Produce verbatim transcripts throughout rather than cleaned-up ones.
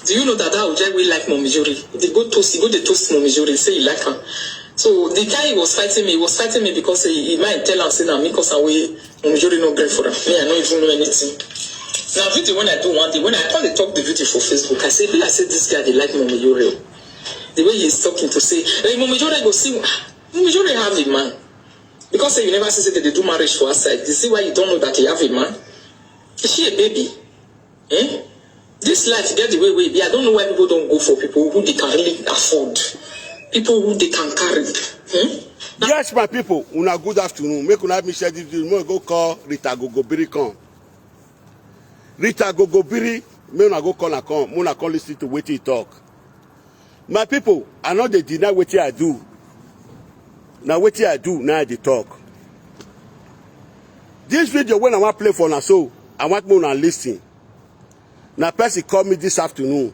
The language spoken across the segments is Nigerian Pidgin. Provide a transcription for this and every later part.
Do you know that that Ojai wey like Mommy Jori? They go toast, he go dey toast Mommy Jori, say he like her. So the guy was fighting me, he was fighting me because he, he might tell am say na me cause am wey Mommy Jori no gree for am. Me, I no even know anything. Now video when I do one day, when I call the talk the video for Facebook, I say, be like say this guy dey like Mommy Jori. The way he's talking to say, hey, Mommy Jori go see, Mommy Jori have a man. Because say you never see say they dey do marriage for outside. You see why you don't know that he have a man? Is she a baby? Eh? This life get the way wey e be. I don't know why people don't go for people who they can really afford, people who they can carry. Hmm? Yes, my people, una good afternoon. Make una help me share this video. Make we go call Rita Gogobiri come. Rita Gogobiri, make una go call her come. Make una come listen to wetin he talk. My people, I no dey deny wetin I do. Na wetin I do, na I dey talk. This video wey I wan play for una so, I want make una listen. Na person call me this afternoon.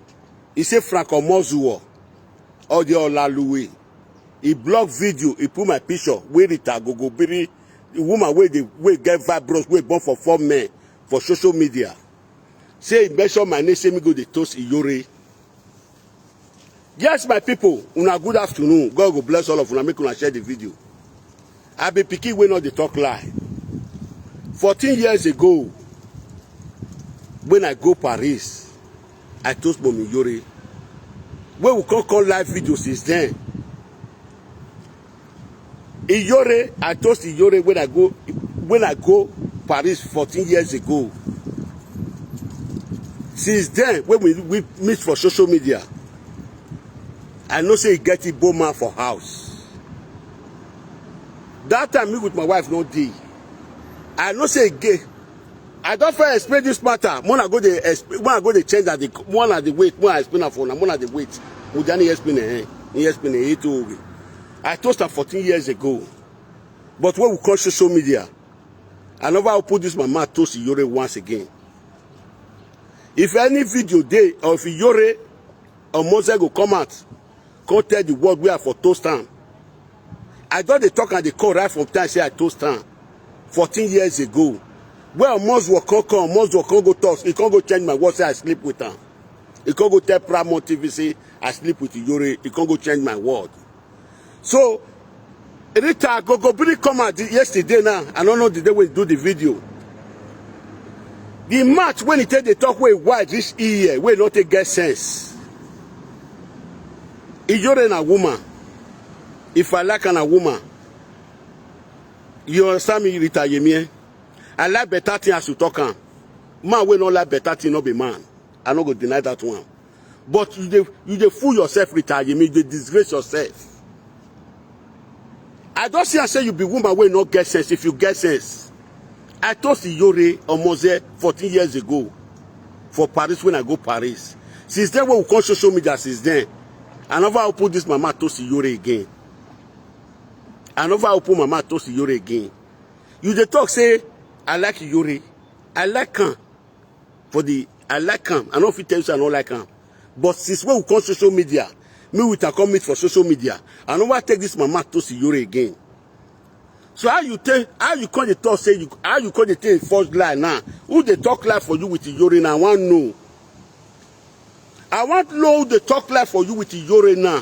He say Frank Omozuo, Ode Olaluwe. He block video, he put my picture, wey Rita Gogobiri, the woman wey dey, wey get fibroids, wey born for four men for social media. Say he mention my name, say me go dey toast Iyore. Yes, my people, una good afternoon. God go bless all of una, make una share the video. I be pikin wey no dey talk lie. Fourteen years ago, when I go Paris, I toast Mommy Iyore. Wey we come call live video since then. Iyore, I toast Iyore when I go, when I go Paris fourteen years ago. Since then, when we, we meet for social media, I know say he get Igbo man for house. That time, me with my wife no dey. I know say he get. I don first explain this matter. When I go dey exp-, when I go dey change at the, when I dey wait, when I explain am for una, when I dey wait. Mujani explain eh, he explain eh, he too. I toast am fourteen years ago. But when we come social media, I never open this my mouth toast Iyore once again. If any video dey, or if Iyore or Mose go come out, come tell the world where I for toast am. I don dey talk and dey call right from time say I toast am fourteen years ago. When Omozuo come come, Omozuo come go talk, he come go change my word, say I sleep with am. He come go tell Paramount T V say I sleep with Iyore. He come go change my word. So, Rita Gogobiri come out yesterday now. I don't know the day we do the video. The match when he take the talk wey wide this year, wey no take get sense. Iyore na woman. If I like am, na woman. You understand me, Rita Yemie? I like better thing as you talk am. Man wey no like better thing no be man. I no go deny that one. But you dey, you dey fool yourself, Rita Yemi. You dey disgrace yourself. I don see am say you be woman wey no get sense. If you get sense, I toast Iyore Omoze fourteen years ago for Paris when I go Paris. Since then, when we come social media since then, I never open this mama toast Iyore again. I never open mama toast Iyore again. You dey talk say, I like Iyore. I like am. For the, I like am. I no fit tell you say I no like am. But since when we come social media, me with her come meet for social media, I no wan take this mama toast Iyore again. So how you take, how you come dey talk say you, how you come dey take forge lie now? Who dey talk lie for you with Iyore now? I wan know. I wan know who dey talk lie for you with Iyore now.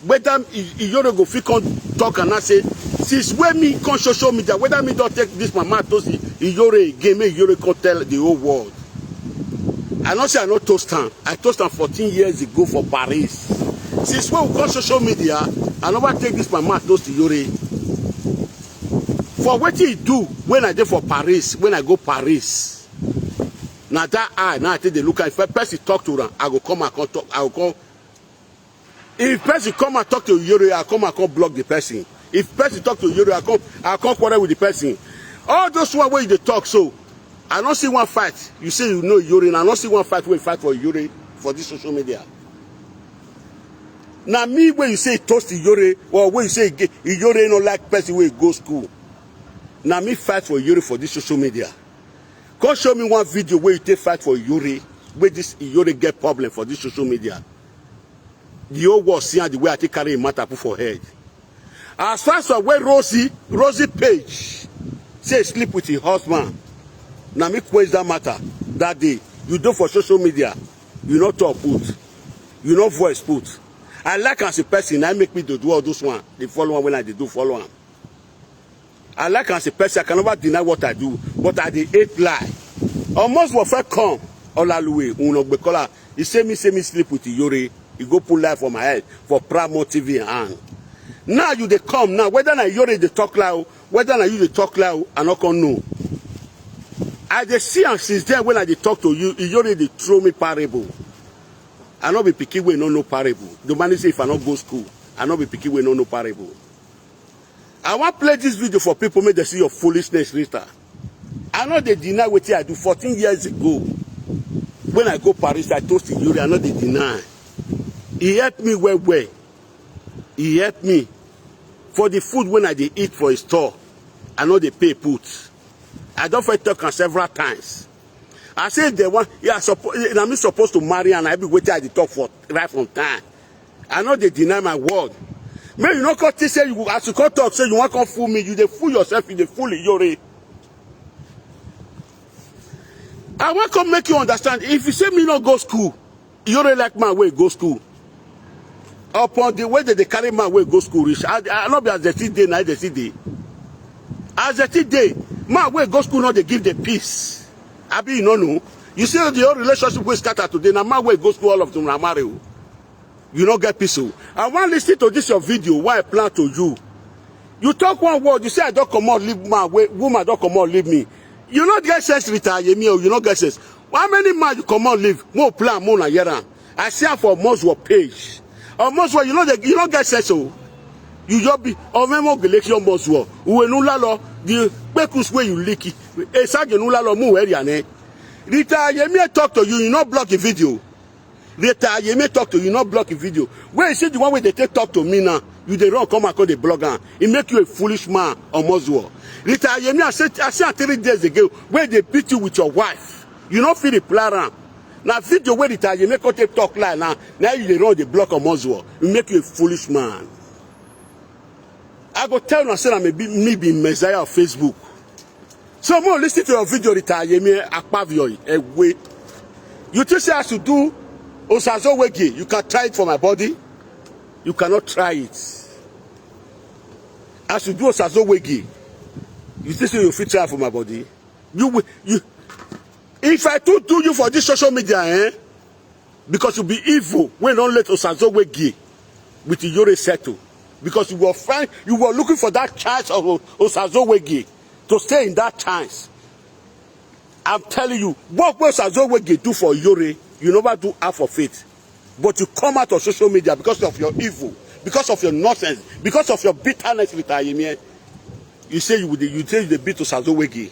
Whether I-, Iyore go fit come talk and now say, since when me come social media, whether me don take this mama toast Iyore again, make Iyore come tell the whole world. I no say I no toast am. I toast am fourteen years ago for Paris. Since when we come social media, I never take this mama toast Iyore. For wetin he do when I dey for Paris, when I go Paris. Na that eye, now I take dey look am. If a person talk to am, I go come and come talk. I go come. If person come and talk to Iyore, I come and come block the person. If person talk to Iyore, I come, I come quarrel with the person. All those one wey you dey talk so, I no see one fight. You say you know Iyore, and I no see one fight wey you fight for Iyore for this social media. Na me wey you say toast Iyore, or wey you say Ige-, Iyore no like person wey go school. Na me fight for Iyore for this social media. Come show me one video wey you take fight for Iyore, wey this Iyore get problem for this social media. The whole world see am the way I take carry him matter put for head. As far as wey Rosie, Rosie Page say sleep with him husband, na me quench that matter that day. You do for social media, you no talk put. You no voice put. I like am as a person, I make me to do all those one. The follow one when I dey do follow am. I like am as a person, I can never deny what I do, but I dey hate lie. Almost will first come, Olaluwe, Unogbekola. He say me, say me sleep with Iyore. He go put lie for my head for Pramo T V and hand. Now you dey come now, whether na Iyore dey talk lie o, whether na you dey talk lie o, I no come know. I dey see am since then when I dey talk to you, Iyore dey throw me parable. I no be pikin wey no know parable. The man say if I no go school, I no be pikin wey no know parable. I wan play this video for people make dem see your foolishness, Rita. I no dey deny wetin I do fourteen years ago. When I go Paris, I toast Iyore, I no dey deny. He help me well well. He help me. For the food when I dey eat for a store, I no dey pay put. I don first talk am several times. I say if dem wan, yeah, suppo-, na me suppose to marry am, na be wetin I dey talk for right from time. I no dey deny my word. Make you no come think say you, as you come talk, say you wan come fool me, you dey fool yourself, you dey fool Iyore. I wan come make you understand, if you say me no go school, Iyore like man wey go school. Upon the way that they carry man wey go school reach, I, I no be as dem still dey, na dem still dey. As dem still dey, man wey go school no dey give the peace. Abi you no know? You see the whole relationship wey scatter today, na man wey go school, all of them na marry o. You no get peace o. I wan listen to this your video wey I plan to you. You talk one word, you say I don comot leave man wey, woman don comot leave me. You no get sense, Rita Ayemi o, you no get sense. How many man you comot leave? Mo plan, mo na hear am. I see am for Moswo page. On Moswo, you no dey, you no get sense o. You just be, Omemo Geleki on Moswo. Uwe nu lalo, the pekus wey you lick. Esage nu lalo, mu weri ane. Rita Ayemi talk to you, you no block the video. Rita Ayemi talk to you, no block the video. When you see the one wey dey take talk to me now, you dey run come and come dey blog am. E make you a foolish man, Omozuo. Rita Ayemi, I say, I say am three days ago, wey dey beat you with your wife. You no fit reply am. Na video wey Rita Ayemi come take talk lie now, na you dey run dey block Omozuo. E make you a foolish man. I go tell una say na me be, me be Messiah of Facebook. So mo listen to your video, Rita Ayemi Akpavio Ewe. You think say as you do Osazo Wege, you can try it for my body? You cannot try it. As you do Osazo Wege, you think say you fit try for my body? You will, you, if I too do you for this social media, eh? Because you be evil, wey don let Osazo Wege with Iyore settle. Because you were find, you were looking for that chance of O-, Osazo Wege to stay in that chance. I'm telling you, what wey Osazo Wege do for Iyore, you never do half of it. But you come out of social media because of your evil, because of your nonsense, because of your bitterness with Ayemie. You say you would, you say you dey beat Osazo Wege.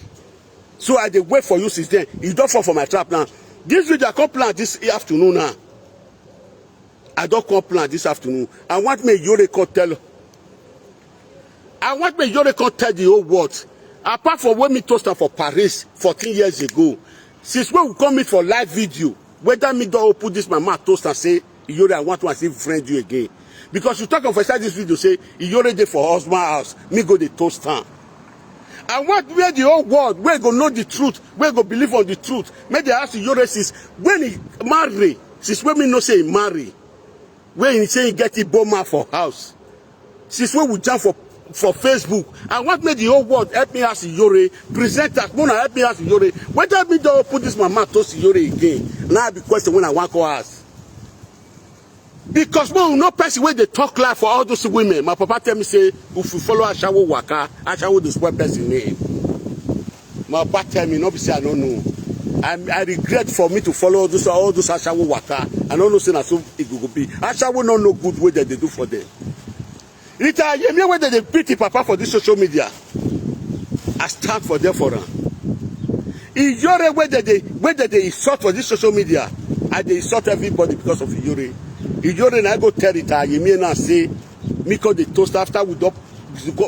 So I dey wait for you since then. You don fall for my trap now. This video I come plan this afternoon now. I don come plan this afternoon. I want make Iyore come tell. I want make Iyore come tell the whole world. Apart from when me toast am for Paris fourteen years ago, since when we come meet for live video, whether me don open this my mouth toast am say, Iyore, I want to see friend you again. Because you talk am for inside this video say Iyore dey for husband house, me go dey toast am. I want where the whole world, where go know the truth, where go believe on the truth. Make they ask Iyore since when he marry, since when me know say he marry, when he say he get Igbo man for house, since when we jam for, for Facebook. I want make the whole world help me ask Iyore, presenters, una help me ask Iyore. Whether me don open this my mouth toast Iyore again, now be question when I wan come ask. Because mo no person wey dey talk lie for all those women. My papa tell me say if you follow ashawo waka, ashawo dey spoil person name. My papa tell me, no be say I no know. I, I regret for me to follow all those, all those ashawo waka. I no know say na so e go, go be. Ashawo no know good wey dem dey do for them. Rita Ayemie wey dem dey beat him papa for this social media, I stand for there for am. Iyore wey dem dey, wey dem dey insult for this social media, I dey insult everybody because of Iyore. Iyore na I go tell Rita Ayemie now say me come dey toast after we don,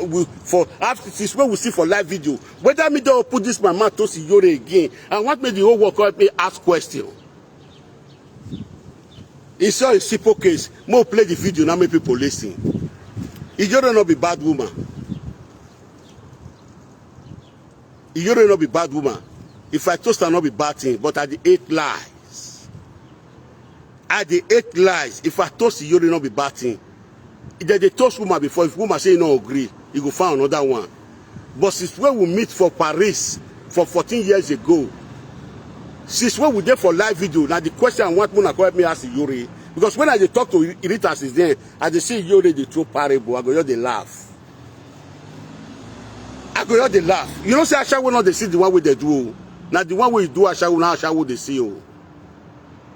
we, for after since when we see for live video. Whether me don open this my mouth toast Iyore again, I want make the whole world help me ask question. It's all a simple case. Mo play the video now, make people listen. Iyore no be bad woman. Iyore no be bad woman. If I toast her, no be bad thing, but I dey hate lies. I dey hate lies. If I toast Iyore, no be bad thing. If dem dey toast woman before, if woman say e no agree, e go find another one. But since when we meet for Paris for fourteen years ago, since when we dey for live video, na the question I want una come help me ask Iyore. Because when I dey talk to Rita since then, I dey see Iyore dey throw parable, I go just dey laugh. I go just dey laugh. You know say ashawo no dey see the one wey dey do o. Na the one wey you do ashawo, na ashawo dey see o.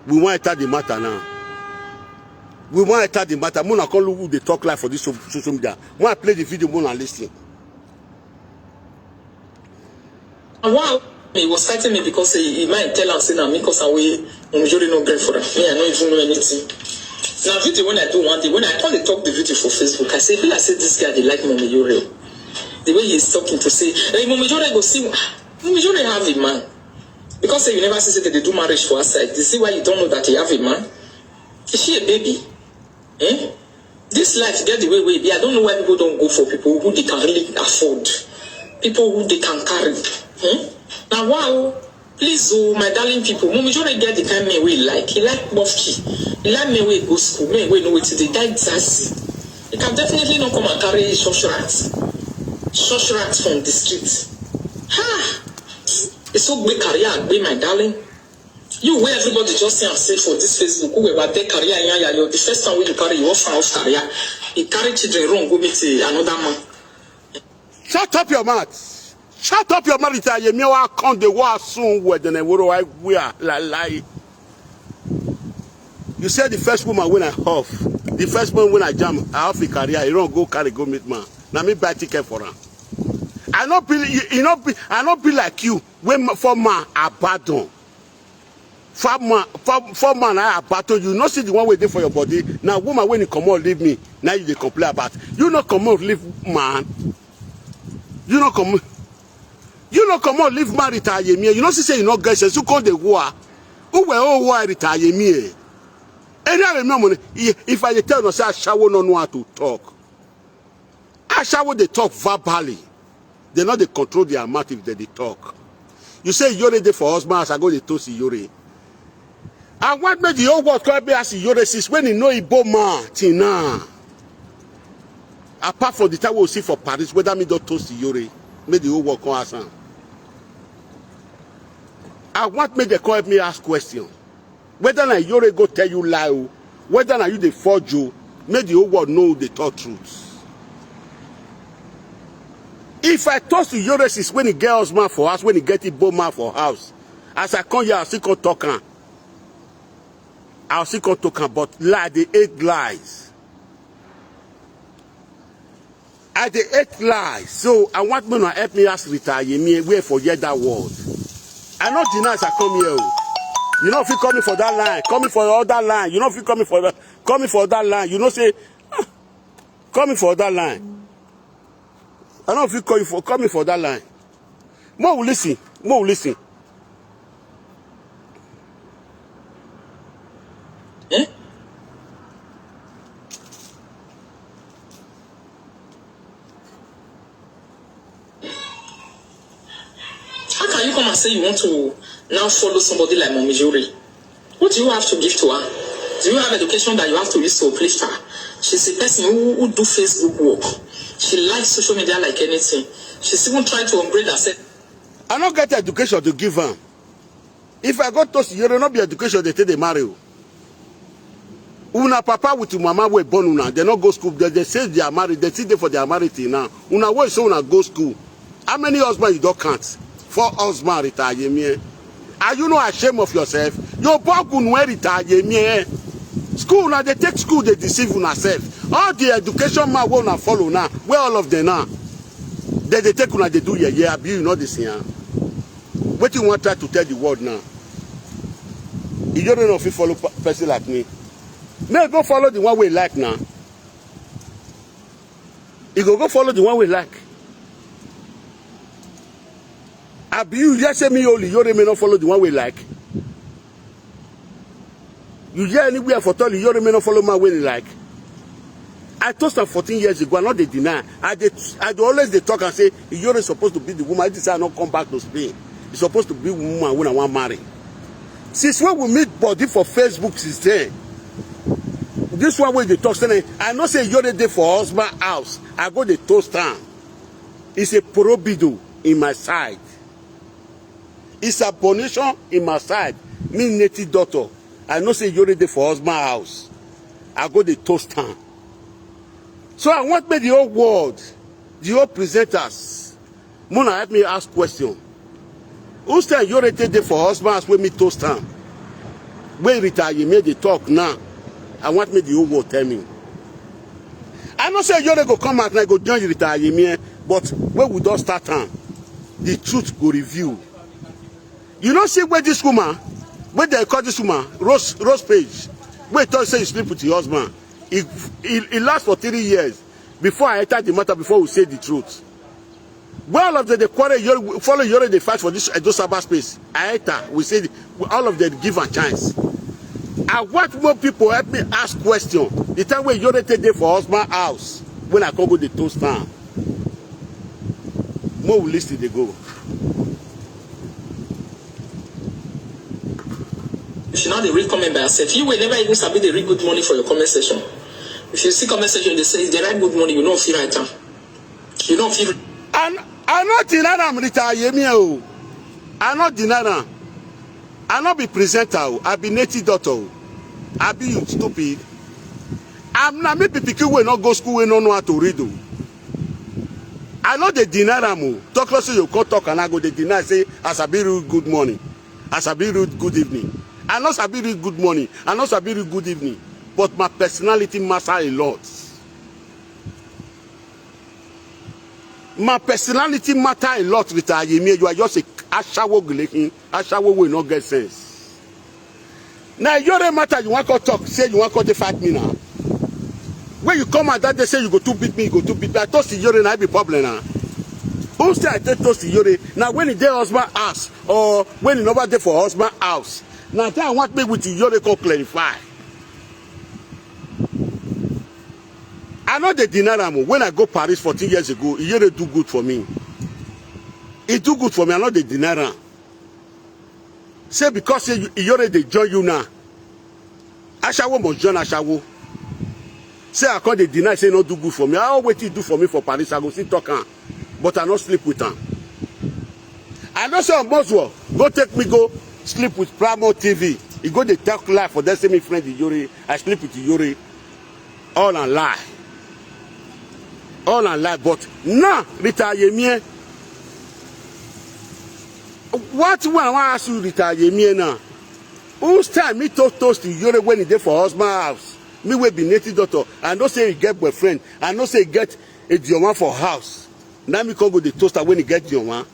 We wan enter the matter now. We wan enter the matter. Mona come look who dey talk live for this so- social media. When I play the video, mona listen. And one, he was fighting me because he, he might tell am say na me cause am wey Mumijore no gree for am. Me, I no even know anything. Na video when I do one day, when I come dey talk the video for Facebook, I say, "E be like say this guy dey like Mumijore." The way he is talking to say, "Hey, Mumijore go see, Mumijore have a man." Because say you never see say dem dey do marriage for outside. You see why you don't know that he have a man? Is she a baby? Eh? This life get the way wey e be. I don't know why people don't go for people who they can really afford, people who they can carry. Hmm? Now, wow, please, oh, my darling people, Mumijore get the kind man wey e like. He like buffy. He like man wey go school, man wey know wetin dey die zazi. He can definitely not come and carry short rat, short rat from the street. Ha! It's so big career, big, my darling. You, where everybody just see and say for this Facebook, who were there career, yeah, yeah, you're the first time when you carry your fan off career, he carry children run go meet eh, another man. Shut up your mouth. Shut up your mouth, Rita Yemi. I come the war soon with the Neworo. I wear la lie. You said the first woman when I off, the first one when I jam, I off a career. You don't go carry go meet man. Now me buy ticket for her. I not be, you, you not be, I not be like you when for man abandon. Farmer, farm, farmer, I battle you. No see the one wey dey for your body. Now, woman, when you come out, leave me. Now you dey complain about. You no come out, leave man. You no come. You no come out, leave man, Rita Yemi. You no see say you no get sense. You call the war. Who were all war, Rita Yemi? Any other money? If I dey tell you, say ashawo no know how to talk. Ashawo dey talk verbally. They no dey control their mouth if they dey talk. You say Iyore dey for husband as I go dey toast Iyore. I want make the whole world come be as Iyore since when he know Igbo man till now. Apart from the time we see for Paris, whether me don toast Iyore, make the whole world come ask am. I want make they come help me ask question. Whether na Iyore go tell you lie o, whether na you dey forge o, make the whole world know they talk truth. If I toast Iyore since when he get husband for house, when he get Igbo man for house, as I come here, I still come talk am. I still come talk am, but lie, they hate lies. I dey hate lies, so I want una help me ask Rita Yemi where for hear that word. I no deny as I come here o. You no fit call me for that line, call me for other line. You no fit call me for that, call me for other line. You know say, ah, call me for other line. I no fit call you for, call me for that line. More will listen, more will listen. Eh? How can you come and say you want to now follow somebody like Mommy Jori? What do you have to give to her? Do you have education that you have to use to uplift her? She's a person who, who do Facebook work. She likes social media like anything. She's even trying to upgrade herself. I no get education to give am. If I go to Siyoro, no be education they take dey marry o. Una papa with mama wey born una, they no go school. They, they say they are married. They still dey for their married till now. Una wey say una go school. How many husband you don count? Four husband retire me. Are you not ashamed of yourself? Your bog wey retire me. School una dey take school dey deceive una self. All the education man wey una follow now, where all of them now? They dey take una dey do yeye, abi you no dey see am? Wetin you wan try to tell the world now? You don't know if you follow pe- person like me. May go follow the one way like now. You go go follow the one way like. Abi you hear say me only, you may not follow the one way like. You hear anywhere for tell you may not follow my way like. I told her fourteen years ago, I not dey deny. I dey, I dey always dey talk and say, Iyore supposed to be the woman. I just say I not come back to Spain. It's supposed to be woman when I want marry. Since when we meet body for Facebook since then, This one wey dey talk say, I know say Iyore dey for husband house. I go dey toast am. It's a probido in my side. It's abomination in my side. Me native doctor. I know say Iyore dey for husband house. I go dey toast am. So I want make the whole world, the whole presenters, Mona help me ask question. Who say Iyore take dey for husband house wey me toast am? Wey Rita Yemi dey talk now. I want make the whole world tell me. I know say Iyore go come out now, go join Rita Yemi, eh, but when we don start am, the truth go reveal. You know, see where this woman, where they call this woman, Rose, Rose Page, wey talk say you sleep with your husband. It, it, it lasts for three years before I enter the matter, before we say the truth. When all of them dey quarrel, Iyore, follow Iyore dey fight for this Edo Saba space, I enter, we say all of them give a chance. I want more people help me ask question. The time wey Iyore take dey for husband house, when I come go dey toast am. More we listen dey go. She now dey read comment by herself. You will never even sabi dey read good morning for your comment section. If you see comment section, they say they write good morning, you no fit write am. You no fit. I, I no deny am, Rita Yemi o. I no deny am. I no be presenter o. I be native doctor o. I be you stupid. I'm na me be pikin wey no go school, wey no know how to read o. I no dey deny am o. Talk like say you come talk and I go dey deny say I sabi read good morning. I sabi read good evening. I no sabi read good morning. I no sabi read good evening. But my personality matter a lot. My personality matter a lot, Rita Yemi. You are just a ashawo gelekin, ashawo wey no get sense. Now Iyore matter you wan come talk, say you wan come dey fight me now. When you come out that day say you go too beat me, you go too beat me. I toast Iyore, na be problem now. Who say I take toast Iyore? Now when e dey husband house or when e never dey for husband house, now that I want make with Iyore come clarify. I no dey deny am o. When I go Paris fourteen years ago, Iyore do good for me. E do good for me. I no dey deny am. Say because say you, Iyore dey join you now, ashawo must join ashawo. Say I come dey deny say e no do good for me. All wetin e do for me for Paris, I go still talk am. But I no sleep with am. I know say Omozwo go take me go sleep with Primo T V. E go dey talk lie for them, say me friend Iyore, I sleep with Iyore. All na lie. All na lie. But now, Rita Yemi, eh, what wey I wan ask you, Rita Yemi, eh, now? Whose time me to toast Iyore when e dey for husband house? Me wey be native doctor, I know say e get boyfriend. I know say e get Ejiowan for house. Now me come go dey toast am when e get Ejiowan.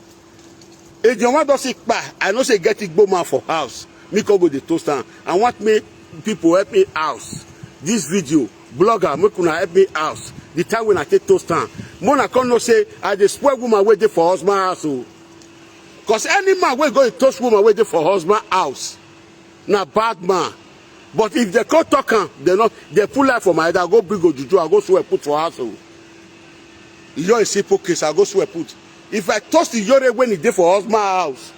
Ejiowan don sick kpa. I know say e get Igbo man for house. Me come go dey toast am. I want make people help me house. This video, blogger, make una help me house. The time when I take toast am. Mona come know say I dey spoil woman wey dey for husband house o. Cause any man wey go dey toast woman wey dey for husband house, na bad man. But if they come talk am, they no, they put life for my head. I go bring ojuju, I go swear put for house o. Iyore is simple case, I go swear put. If I toast Iyore when e dey for husband house,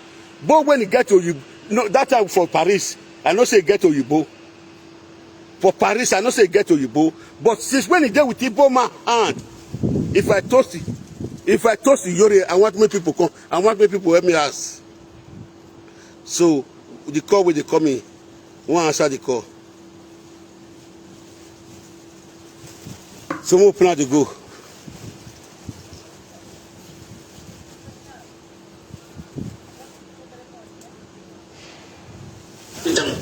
but when e get Oyibo, no, that time for Paris, I know say e get Oyibo. For Paris, I know say e get Oyibo. But since when e dey with Igbo man hand, if I toast, if I toast Iyore, I want make people come. I want make people help me ask. So the call wey dey call me, wan answer the call. So mo plan to go. Down.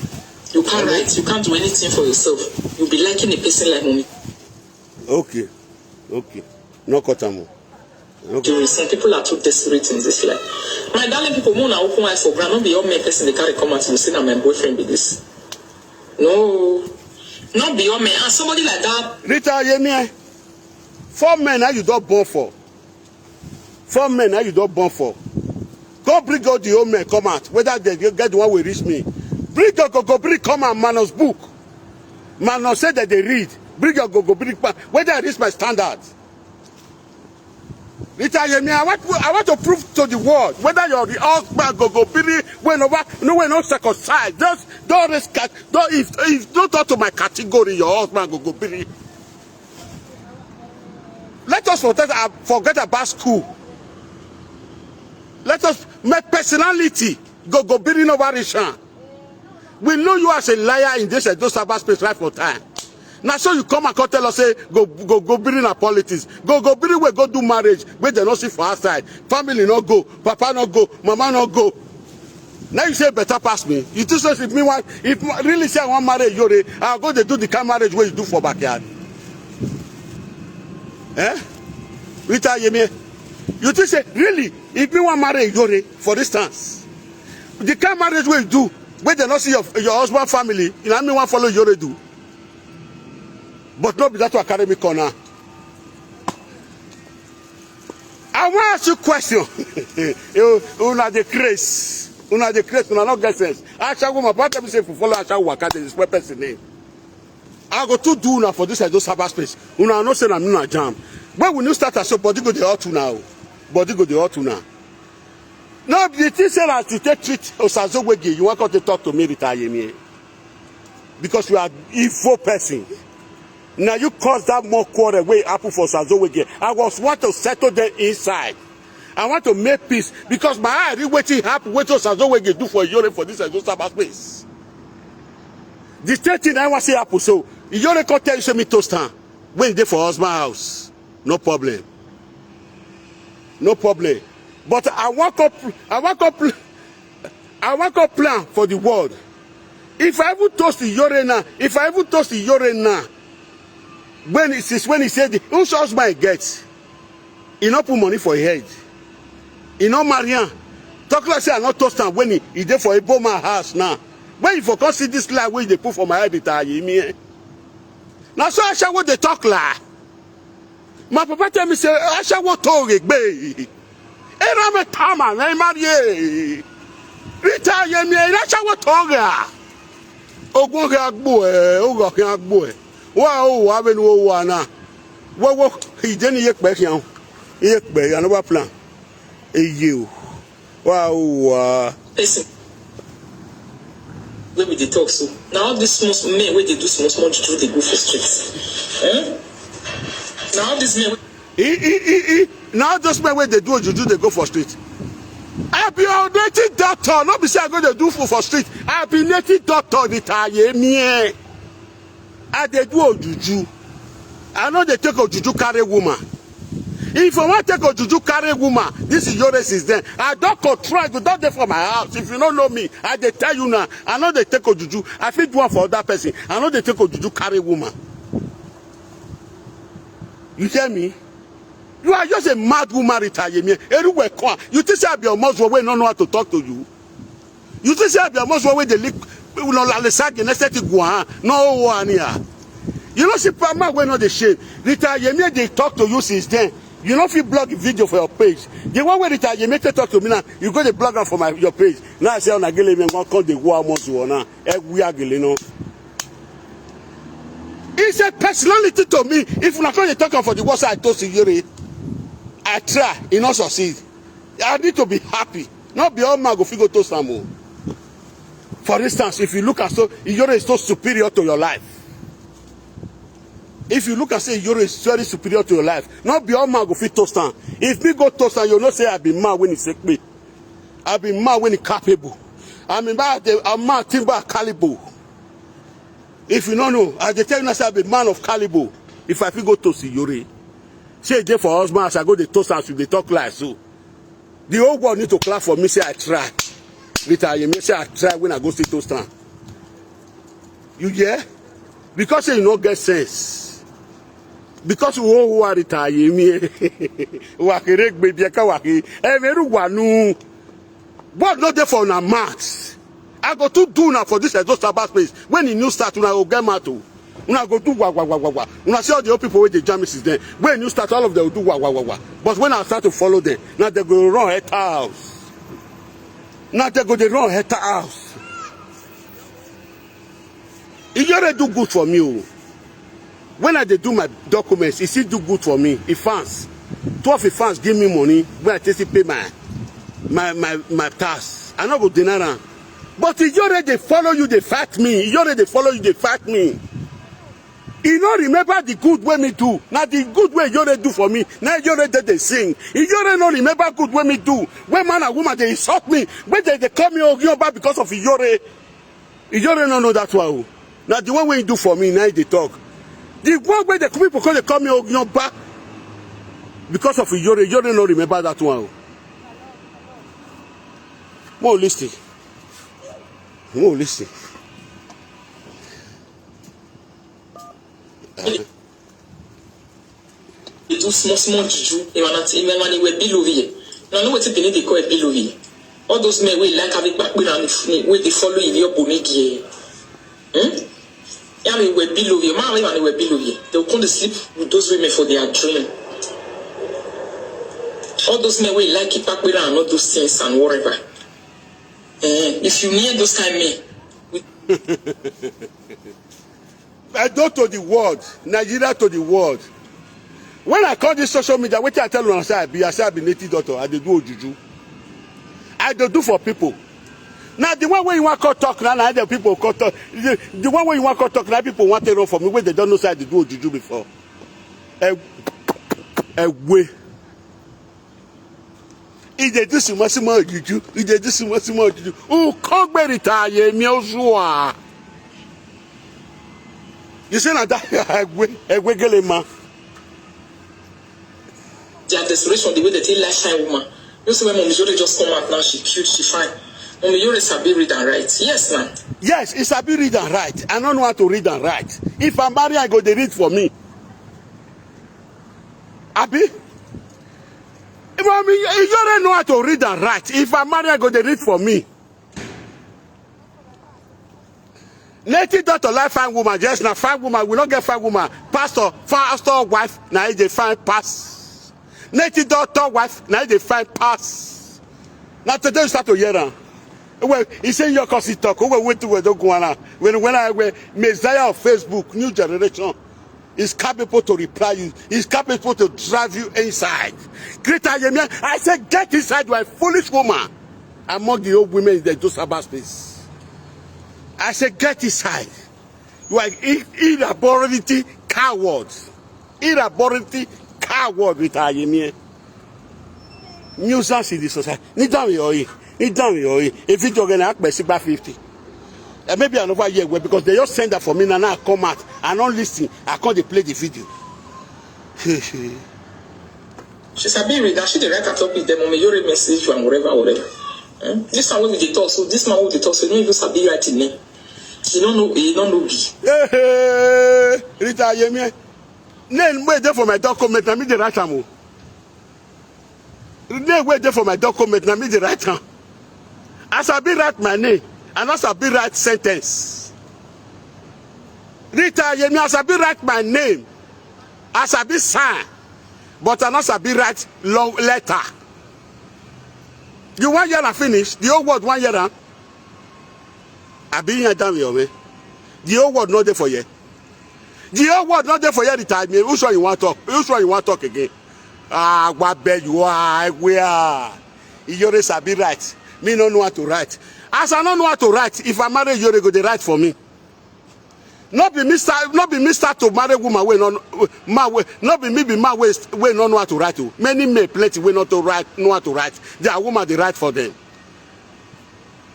You can't write. You can't do anything for yourself. You'll be liking a person like Mummy. Okay, okay. No cut am o. Okay. Some people are too desperate in this life. My darling people, more na open eye for ground. Not be all men person they carry come out. You see now my boyfriend with this. No, not be all men. And somebody like that. Rita Yemi, eh? Four men now you don born for. Four men now you don born for. Go bring all the old men come out. Whether they get the one wey reach me. Bring your go go bring come out, Manos book. Manos say that they read. Bring your go go bring back. Whether I reach my standard. Rita Yemi, I want, I want to prove to the world whether your husband go go biri wey no wa-, no, wey no circumcised. Just don't risk it. Don't, if, if don't talk to my category, your husband go go biri. Let us forget, uh, forget about school. Let us make personality go go biri no wa risk am. We know you as a liar in this Edo Sabbath space right for time. Now so you come and come tell us say go go go biri na politics. Go go biri wey go do marriage wey dem no see for outside. Family no go, papa no go, mama no go. Now you say better pass me. You think say if me want, if ma-, really say I want marry Iyore, I go dey do the kind marriage wey you do for backyard. Eh? Rita Yemi, you think say really if me want marry Iyore, for instance, the kind marriage wey you do, wey dem no see your, your husband family, you know me want follow Iyore do. But no be that one carry me corner. I wan ask you question. You, una dey craze. Una dey craze. Una no get sense. Ashawo, my brother, tell me say if you follow Ashawo waka, dey spoil person name. I go to do una for this Edo Sabbath space. Una know say na me na jam. When we new start, so body go dey hot una o. Body go dey hot una. No be the thing say na to take treat Osazo Wege. You wan come to talk to me, Rita Yemi, because you are evil person. Now you cause that more quarrel wey happen for Osazo Wege. I was want to settle them inside. I want to make peace because my eye read wetin happen, wetin Osazo Wege do for Iyore for this Edo Sabbath space. The same thing I want see happen. So Iyore come tell you say me toast am when e dey for husband house. No problem. No problem. But I wan come pl-, I wan come pl-, I wan come plan for the world. If I even toast Iyore now, if I even toast Iyore now, when he, since when he said the, whose husband he get, he no put money for him head. He no marry am. Talk like say I no toast am when he, he dey for Igbo man house now. When you for come see this lie wey you dey put for my head, Rita Yemi, eh? Na so Ashawo dey talk lie. My papa tell me say Ashawo to regbe. Era me tama na marry. Rita Yemi, Ashawo to ga. Ogun ke agbo e, ogun ke agbo e. Wa o wa be nu o wa na. Wo wo, ije ni ye pe kian. Ye pe, I no plan. Eye o. Wa o wa. Person wey we dey talk so, na all these small small men wey dey do small small juju dey go for street. Eh? Na all these men wey E, e, e, e. Now those men wey dey do juju dey go for street. I be your native doctor. No be say I go dey do for, for street. I be native doctor, Rita Yemi. I dey do ojuju. I no dey take ojuju carry woman. If I wan take ojuju carry woman, this is your race is then. I don control, I go don dey for my house. If you no know me, I dey tell you now. I no dey take ojuju. I fit do am for other person. I no dey take ojuju carry woman. You hear me? You are just a mad woman, Rita Yemi. Everywhere come. You think say I be a Muslim wey no know how to talk to you? You think say I be a Muslim wey dey lick, you know, lale sagi next thing go on? No one here. You know, see, pa-, man wey no dey shame. Rita Yemi dey talk to you since then. You no fit blog the video for your page. The one wey Rita Yemi take talk to me now, you go dey blog am for my, your page. Now I say una gele me wan come dey go Muslim now. Eh, we are gele no. It's a personality to me. If una come dey talk am for the world, say I toast Iyore. I try, e no succeed. I need to be happy. No be all man go fit go toast am o. For instance, if you look at so, Iyore is so superior to your life. If you look and say Iyore is very superior to your life, no be all man go fit toast am. If me go toast am, you know say I be man when he sick me. I be man when he capable. I mean, I dey, a man think about caliber. If you no know, I dey tell you now say I be man of caliber. If I fit go toast Iyore, say e dey for husband, as I go dey toast am, as you dey talk like so. The whole world need to clap for me, say I try. Rita Yemi, say I try when I go see toast am. You hear? Because say you no get sense. Because who, who are Rita Yemi? Wakere gbe bi eka waki. Emeru wanu. God no dey for una mouth. I go to do now for this Edo Sabbath space. When the new start, una go get mouth o. Una go do wa wa wa wa wa. Una see all the old people wey dey jam me since then. When new start, all of them go do wa wa wa wa. But when I start to follow them, now they go run enter house. Now they go dey run enter house. Iyore do good for me o. When I dey do my documents, e still do good for me. E fans. Two of his fans give me money wey I take pay my my my my tax. I no go deny am. But Iyore dey follow you, dey fight me. Iyore dey follow you, dey fight me. He no remember the good wey me do. Na the good wey Iyore do for me, na Iyore dey dey sing. Iyore no remember good wey me do. When man and woman dey insult me, when they dey call me Ogioba because of Iyore. Iyore no know that one o. Na the one wey he do for me, na he dey talk. The one wey the people come dey call me Ogioba because of Iyore, Iyore no remember that one o. Mo listen. Mo listen. Dey do small small juju. Imana ti imana ni we bilovi ye. Na no wetin Benin dey call bilovi. All those men wey like have a back wey dey follow you your bonegi. Hmm? Yeah, me we bilovi. Man, we man we bilovi. They will come to sleep with those women for their dream. All those men wey like keep back and all those things and whatever. Eh, if you near those kind men, Edo to the world, Nigeria to the world. When I call this social media, wetin I tell una say I be, I say I be native doctor, I dey do ojuju. I dey do for people. Now the one wey you wan call talk na, na the people call talk. The, the one wey you wan call talk na people wan take run for me wey they don know say I dey do ojuju before. E, ewe. E dey do small small ojuju. E dey do small small ojuju. Ukogbe Rita Yemi Ozuwa. You say na that egwe egwe gele man. Their desperation, the way they take life fine woman. You see when Mommy Jori just come out now, she cute, she fine. Mommy Jori sabi read and write. Yes, now. Yes, he sabi read and write. I no know how to read and write. If I marry, I go dey read for me. Abi? If I mean, you don't know how to read and write. If I marry, I go dey read for me. Native doctor like fine woman. Yes, na fine woman. We no get fine woman. Pastor, pastor wife, na e dey fine pass. Native doctor wife, na e dey fine pass. Na today you start to hear am. Well, he say your cause he talk. Well, wait till we don't go on. When when I wear Messiah of Facebook, new generation is capable to reply you. Is capable to drive you inside. Greater Yemi, I say get inside. You are a foolish woman. Among the old women in the Josaba space. I say, get inside. You are i- irrabority coward. Irrabority coward with Ayemie. Nuisance in the society. Kneel down with your kneel down with your if you jogging, I ask by fifty. And maybe I never hear well because they just send that for me now. Now I come out. I don't listen. I can't dey play the video. She sabi read and she dey write her topic dem on your message and whatever, whatever. Eh? This one wey we dey talk so, this man wey we dey talk so, no even sabi write im name. He no know, he no know be. Hey, hey, Rita Yemi. Name wey dey for my document, na me dey write am o. Name wey dey for my document, na me dey write am. As I be write my name, and as I be write sentence. Rita Yemi, as I be write my name, as I be sign, but I no sabi write long letter. You wan hear am finish? The whole world wan hear am. I be here down your way. The whole world no dey for here. The whole world no dey for here the time. Which one you wan talk? Which one you wan talk again? Ah, what bad you are? Where? Iyore sabi write. Me no know how to write. As I no know how to write, if I marry Iyore, go dey write for me. No be me start, no be me start to marry woman wey no man wey no be me be man wey wey no know how to write o. Many men plenty wey no to write know how to write. Their woman dey write for them.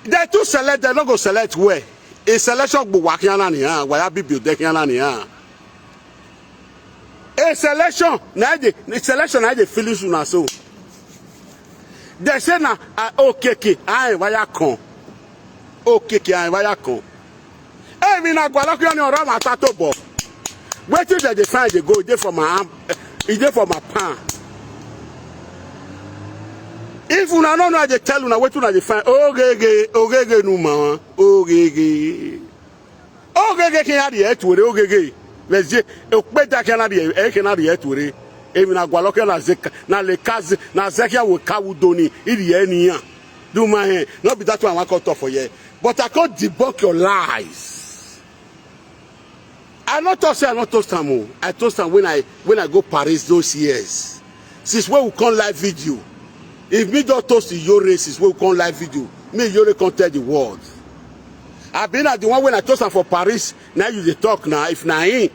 They too select, they no go select well. A selection go work yana ni ha, why be build yana ni ha. A selection na dey selection na dey finish una so. They say na ah, okay, okay, I wire con. Okay, okay, I wire con. Hey, me na gwalok you on your ram at Atobo. Wetin dem dey find dey go, e dey for my arm, e dey for my palm. If una no know, I dey tell una wetin una dey find. Ogege, ogege nu ma, ogege. Ogege ke ya di etwere, ogege. Leje, okpe da ke na di e ke na di etwere. Emi na gwaloke na zeka na lekazi na zekia wo kawudoni idi eniyan. Do my hand. No be that one I wan cut off for here. But I can't debunk your lies. I no talk say I no toast am o. I toast am when I when I go Paris those years. Since when we come live video, if me don toast the Yore, since when we come live video, me Yore come tell the world. I been at the one when I toast am for Paris. Now you dey talk now. If na him,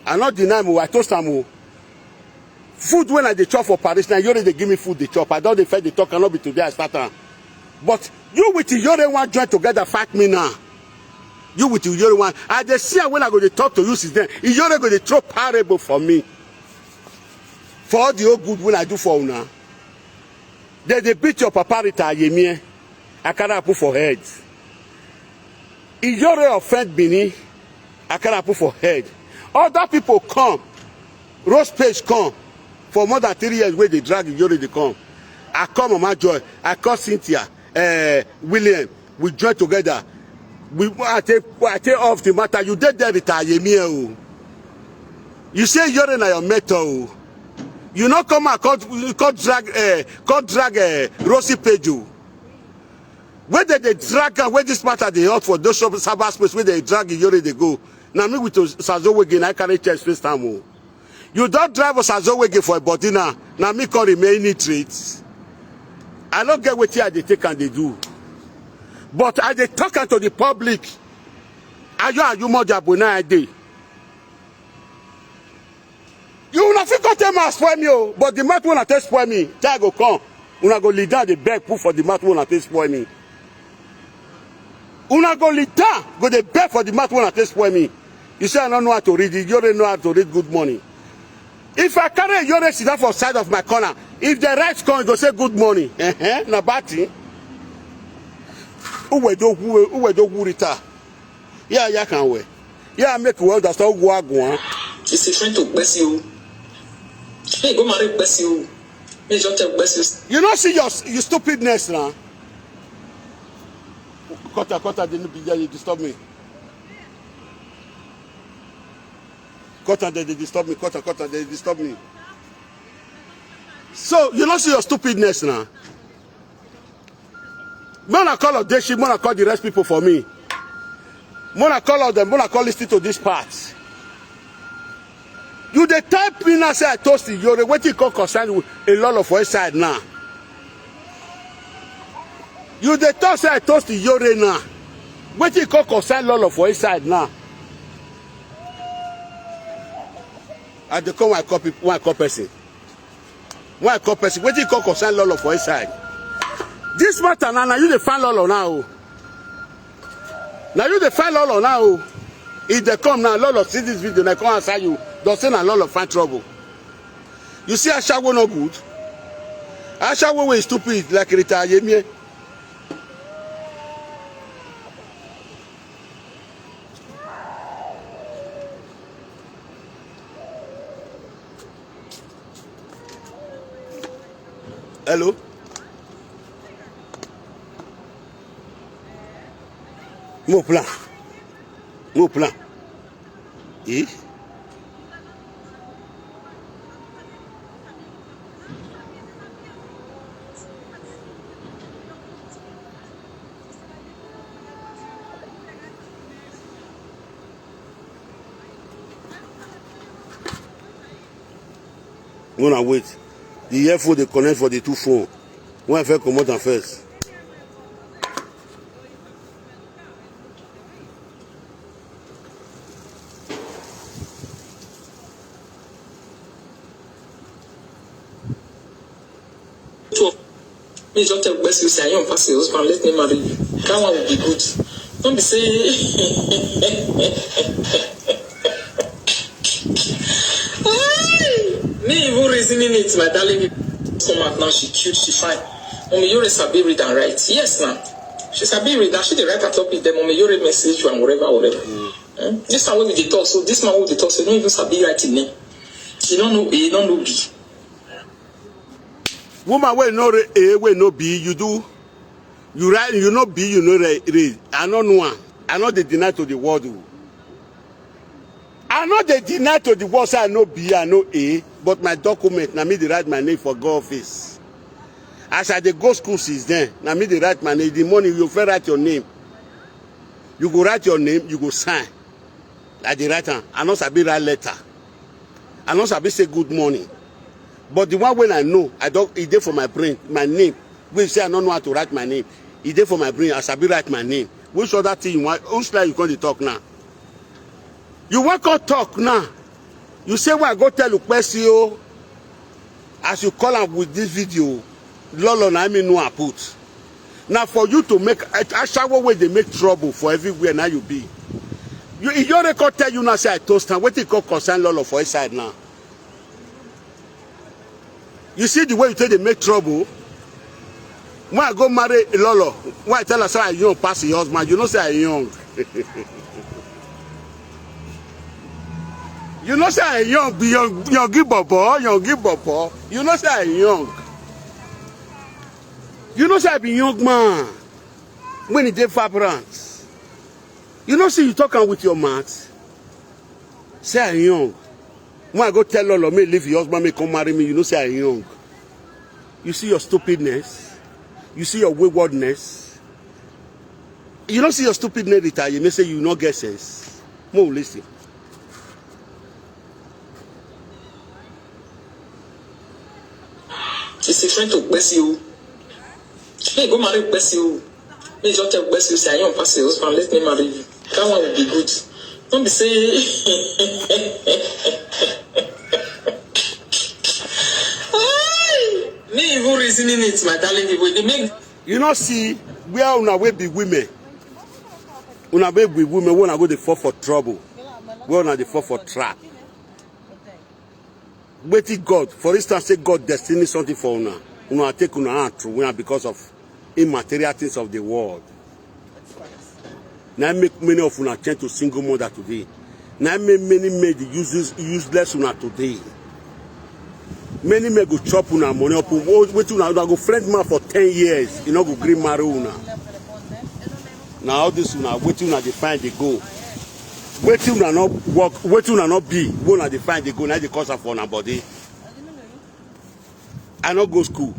I not deny am o, I toast am o. Food when I dey chop for Paris, now Yore dey give me food dey chop. I don dey first dey talk, cannot be today I start am. But you with Yore wan join together fight me now. You with Yore wan, I dey see am when I go dey talk to you since then. Yore go dey throw parable for me. For all the whole good when I do for una. They dey beat your papa Rita Ayemie. I carry am put for head. Iyore offend Benin. I carry am put for head. Other people come. Rose Page come. For more than three years wey dey drag Iyore dey come. I call Mama Joy. I call Cynthia. Eh, William. We join together. We I take I take off the matter. You dey there with Ayemie o. You say Iyore na your mentor o. You no come out come come drag eh, come drag eh, Rosie Page o. Wey dem dey drag am, wey this matter dey hot for those cyber space wey dem drag Iyore dey go. Na me with Osazo Wege na I carry chest face am o. You don drive Osazo Wege for a body now. Na me come remain illiterate. I no get wetin I dey take am dey do. But I dey talk am to the public. Ayo Ayumo Jabo na I dey. You una fit come tell me spoil me o, but the mouth una take spoil me, time go come. Una go lead down dey beg put for the mouth una take spoil me. Una go lead down go dey beg for the mouth una take spoil me. You say I no know how to read, you already know how to read good morning. If I carry a Yore sit down for side of my corner, if the rice come, you go say good morning. Uh-huh, na bad thing. Uwe do wu, uwe do wu Rita. Yeah, yeah, can we. Yeah, make we understand who are going. It's a friend to bless you. Hey, go marry bless you. May just tell bless you. You know, see your you stupidness now. Cutter, cutter, they no be there, you disturb me. Cutter, they, they disturb me. Cutter, cutter, they disturb me. So you no see your stupidness now. Mona call Odeshi, Mona call the rest people for me. Mona call all them, Mona call listen to this part. You dey type me now say I toast Iyore, wetin come concern a lot of for inside now. You dey talk say I toast Iyore now. Wetin come concern Lolo for inside now. I dey come when I call people, when I call person. When I call person, wetin come concern Lolo for inside. This matter now, now you dey find Lolo now o. Now you dey find Lolo now o. If they come now, Lolo see this video, now come answer you. Don't say na Lolo find trouble. You see Ashawo no good. Ashawo wey stupid like Rita Ayemie. Hello? Mo plan. Mo plan. Eh? Una wait. The earphone dey connect for the two phone. When I first comot am first. Two of me just tell Gbesi say I am pass your husband, let me marry you. That one will be good. Don't be say me even reasoning it, my darling. Come out now, she cute, she fine. Mommy, you sabi read and write. Yes now. She sabi read now, she dey write her topic, then Mommy, you message you and whatever, whatever. Mm. Eh? This one wey we dey talk, so this man wey we dey talk, so he no even sabi write him name. He no know A, he no know B. Woman wey no re- A, wey no B, you do. You write, you no B, you no re- read. I no know am. I no dey deny to the world o. I no dey deny to the world say I no B, I no A, but my document, na me dey write my name for God office. As I dey go school since then, na me dey write my name. The morning, you fit write your name. You go write your name, you go sign. I dey write am. I no sabi write letter. I no sabi say good morning. But the one wey I know, I don, e dey for my brain, my name. Wey say I no know how to write my name, e dey for my brain. I sabi write my name. Which other thing you want? Which lie you come dey talk now? You wan come talk now? You say wey I go tell Ukpesi o, as you call am with this video, Lolo na me know I put. Na for you to make a, ashawo wey dey make trouble for everywhere na you be. You, Iyore come tell you now say I toast am. Wetin come concern Lolo for inside now? You see the way you take dey make trouble? When I go marry Lolo, when I tell her say I young pass your husband, you know say I young. You know say I young, be young, young bobo, young bobo. You know say I young. You know say I be young man. When e dey vibrant, you know say you talk am with your mouth. Say I young. When I go tell Lolo, me leave your husband, me come marry me. You know say I young. You see your stupidness. You see your waywardness. You don't see your stupidness, Rita. You may say you no get sense. Mo listen. She's a friend to Bessie. Hey, go marry Bessie. Me just tell Bessie say I don't pass your husband. Let me marry you. That one will be good. Don't be say. Me even reasoning it, my darling people. They make You no see where una wey be women, una wey be women, wey una go dey fall for trouble, where una dey fall for trap. Wetin God, for instance, say God destiny something for una, una take una hand throw am because of immaterial things of the world. Na im make many of una turn to single mother today. Na im make many men dey uses useless una today. Many men go chop una money up. Wetin una, una go friend man for ten years, e no go gree marry una. Na all this una, wetin una dey find dey go. Wetin una no work, wetin una no be, wey una dey find dey go, na dey cause am for una body. I no go school.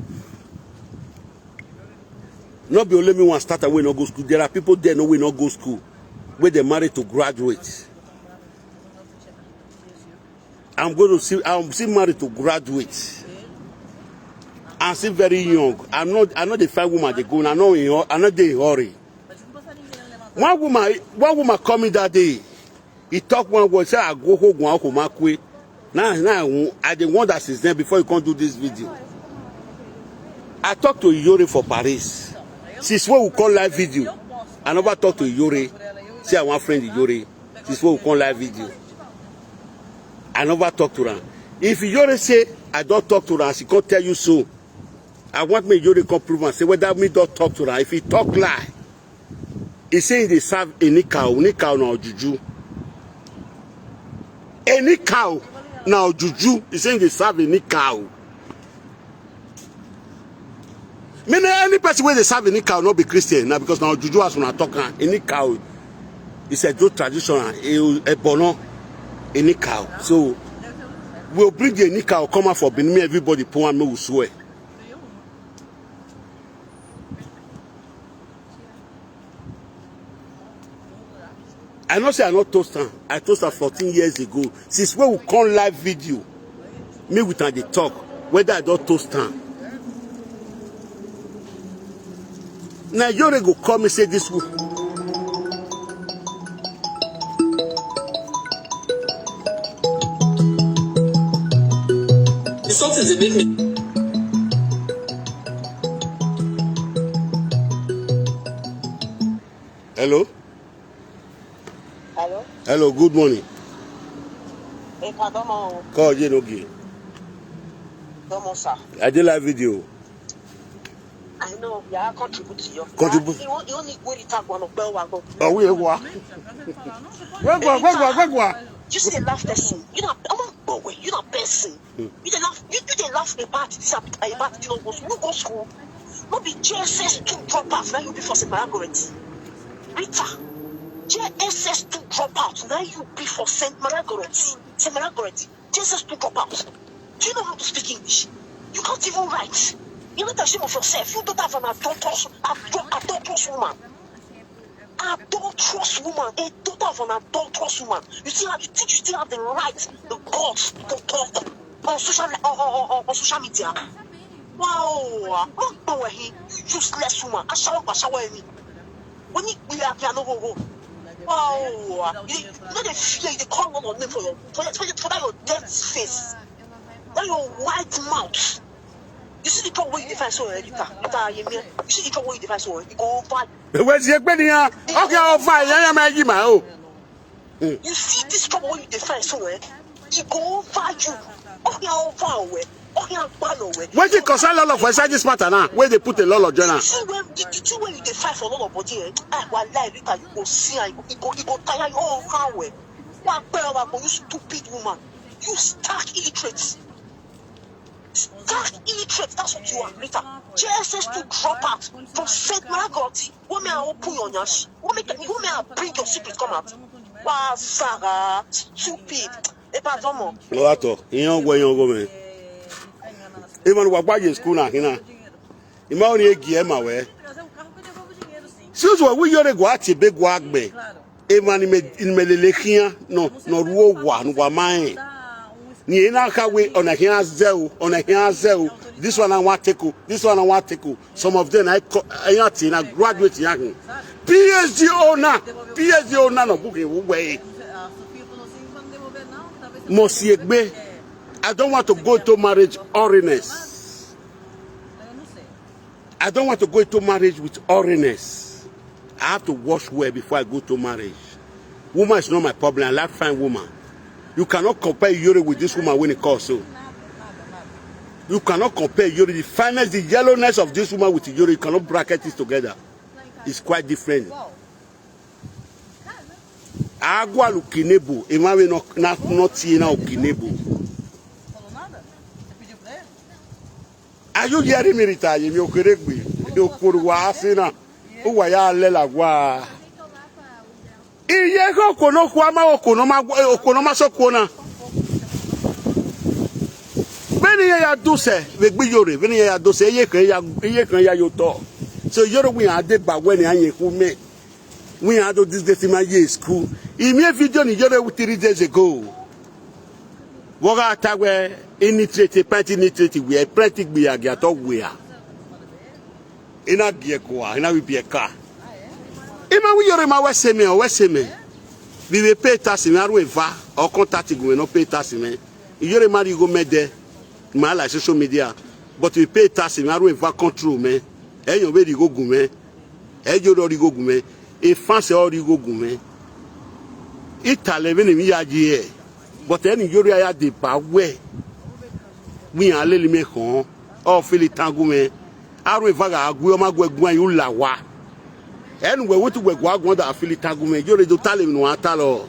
No be only me one starter wey no go school. There are people there no wey no go school, wey dey married to graduate. I'm going to see, I'm still married to graduate. I'm still very young. I'm not, I no dey find woman dey go. I no in, I no dey in hurry. One woman, one woman call me that day. He talk one word, say I go hold one Okomakwe. Now, now I dey wonder since then before you come do this video. I talk to Iyore for Paris. Since when we call live video, I never talk to Iyore. Say I want friend Iyore. Since when we call live video, I never talk to am. If Iyore say I don't talk to am, she can't tell you so. I want me Iyore come prove and say whether me don't talk to am. If he talk lie, he say he dey serve a nikau. Nikau na ojuju. A nikau na ojuju. He say he dey serve a nikau. Meaning any person wey dey serve a nikau no be Christian na because na ojuju as una talk am. A nikau is a good tradition. A, a bono a nikau. So we'll bring the nikau come out for Benin. Everybody put one make we swear. I know say I no toast am. I toast am fourteen years ago. Since when we come live video, me with am dey talk whether I don't toast am. Now Iyore go call me say this one. The something they make me. Hello? Hello? Hello, good morning. Hey, pardon, mo. Call you no give. Domo, sir. I dey live video. I know. Yeah, contribute to your. Contribute. You only, you only go to talk one of the one. Oh, we wa. Gwegwa, gwegwa, gwegwa. You say laugh person. You know, I'm a boy. You know person. You dey laugh. You, you dey laugh about this, about you no go school. No go school. No be J S S two dropout. Now you be for Saint Margaret. Rita, J S S two dropout. Now you be for Saint Margaret. Saint Margaret. J S S two dropout. Do you know how to speak English? You can't even write. You're not ashamed of yourself. You don't have an adulterous, adul- adulterous woman. Adulterous woman. A daughter of an adulterous woman. You still have, you think you still have the right, the guts to talk. on social on, on, on, on social media. Wow, what power he useless woman. Ashawo ashawo emi. When he be a piano go go. Wow, you know the fear they call one on name for your for your for your for that your dead face. That your white mouth. You see the trouble you define so eh, Rita. Rita, you mean? You see the trouble you define so eh, you go over. Where's your penny? Okay, I'll find. I am a Jima. Oh. You see this trouble you define so eh? He go over you. Okay, over we. Okay, I'm bad we. Wetin concern Lolo for inside this matter now? Where they put a Lolo journal? See when the, the thing when you dey fight for Lolo body eh? Ah, wallahi, Rita, you go see and you go, you go, you go tire you all over we. One pair of you stupid woman. You stark illiterate. Stark illiterate, that's what you are, Rita. J S S two dropout from Saint Margaret. What may I open your nyash? What may, what may I bring your secret come out? Wow, Sarah, stupid. Epa, come on. Lo ato, iyan gwe yan go me. Even wa gba ye school na hina. Ima oni egi e ma we. Since we we yore go ati be go agbe. Ema ni me ni me lele kia no no ruo wa no wa mai. Ni ina ka we ona hia zeu ona hia zeu. This one I want take o. This one I want take o. Some of them I co- I ati na graduate ya hin. P H D owner, P H D owner no book e wo we. Mosiegbe. I don't want to go to marriage orriness. I don't want to go into marriage with orriness. I have to wash well before I go to marriage. Woman is not my problem. I like fine woman. You cannot compare Yuri with this woman when it comes so. You cannot compare Yuri, the fineness, the yellowness of this woman with Yuri. You cannot bracket it together. It's quite different. Agwa lukinebo, emawe no na no tie na okinebo. Are you hearing me, Rita? Yemi okeregbe. Okuru wa asina. Uwa ya lela gwa. Iye ko kono kwa ma okono ma okono ma so kona. Beni ya ya duse, begbi yore, beni ya ya duse, iye kan ya iye kan ya yo to. So yoro wi ade ba wen aye ku me. Wi ado this day my year school. Imi video ni yoro three days ago. Woga tagwe ini trete party ni trete we party gbe agi ato we a. Ina gie ko a, ina wi bi e ka. Ima wi yoro ma we se me, o we se me. Bi we pay tax me aru eva, o contact gu me no pay tax me. Yoro ma ri go me de. Ma like social media. But we pay tax me aru eva control me. E yo we ri go gu me. E yo ri go gu me. E fanse o ri go gu me. Itale we ni mi ya ji e. But eni yoro ya de ba we. Mi a leli me kan. O fili tangu me. Aru eva ga agu o ma gwe gun ayu la wa. Enu we wetu we gwa gun da fili tangu me. Yoro do tale no atalo.